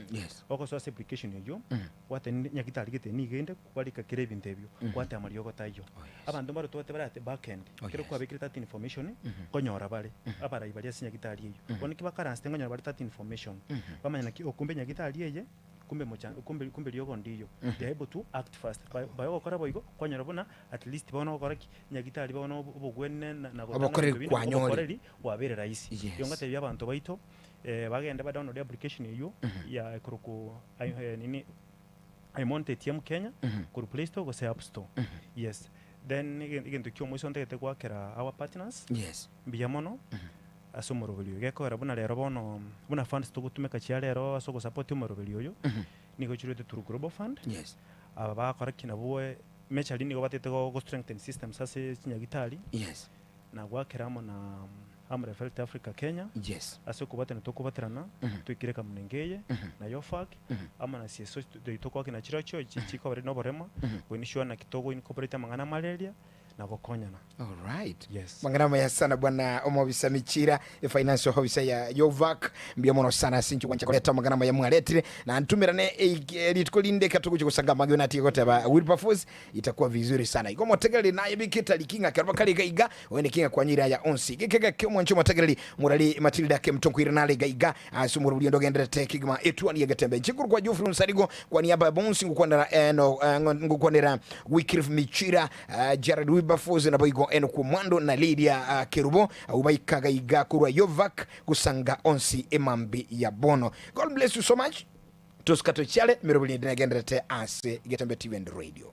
S2: ogosoa ase application eyio, gwateba nyagitari gete nigo ende, kwarika kera ebinto ebio, gwateba amariogo taiyo. Abanto mbaro tobwate bare ate back end, ekero kwabekire that information, nkonyora bare, abarai baria ase nyagitari eyio. Bono ekio bakaransete nkonyora bare that information, bamanya naki oh kumbe nyagitari eye, kumbe mocha kumbe kumbe riogo ndiyo. They are able to act fast. By by ogokora boigo, kwanyora buna at least bono ogokora ki, nyagitari bono obogwene na na gotanga
S1: Obokoreri
S2: ebinto binde,
S1: kwanyore.
S2: obokoreri bwabeire rahisi.
S1: Yes.
S2: Igo ngotebia abanto baito, bagende ba download application eyio, ya ekorokwa nini. iMonitor ATM Kenya korwa Play Store gose App Store. Yes. Then egento kia omoiso ntagete goakera our partners
S1: Yes.
S2: mbuya mono ase omoroberi oyo. Gekogera buna rero bono buna funds togotumeka chia rero ase ogosupport omoroberi oyo nigo chiruete through Global Fund.
S1: Yes.
S2: Aba bagakora ki nabwo majorly nigo batagete go strengthen systems ase chinyagitari.
S1: Yes.
S2: Na goakera amo na Amref Health Africa Kenya
S1: Yes.
S2: ase okobwaterana tokobaterana toikire ekamunenga eye na YOFAC amo na CSO togoakina chirochio chikobera noboremo koinisure naki togo incorporate amang'ana a malaria na gokonyana.
S1: Alright.
S2: Yes.
S1: Mang'ana amaya sana bwana omobisa Michira, e finance officer ya Yovac. Mbuya mono sana ase inche gwancha koreta amang'ana amaya mwaretire. Na ntumerane rituko rinde ekero togochia gosanga amang'ana natige goteba Wilberforce Itakuwa vizuri sana. Igo omotegereri naye bika etariki ng'a kero bakare iga iga, ogende ki ng'a kwanyire aya onsi. Geke geke omwanche omotegereri morari Matilda Kemto nkoirana are iga iga ase omorobori onde ogendererete kegima etuoni y'egetembe. Inche nkorokwa Geoffrey Onsarigo kwa niaba ya bonsi ngokwanera eno ngokwanera Wycliffe Michira, Jared Wilberforce naboigo Enock Omwando na Lydia Kerubo abwo baikaga iga korwa Yovac gosanga onsi emambi ya bono. God bless you so much. Tosika tochiare emerobori ende negendererete ase Getembe TV and Radio.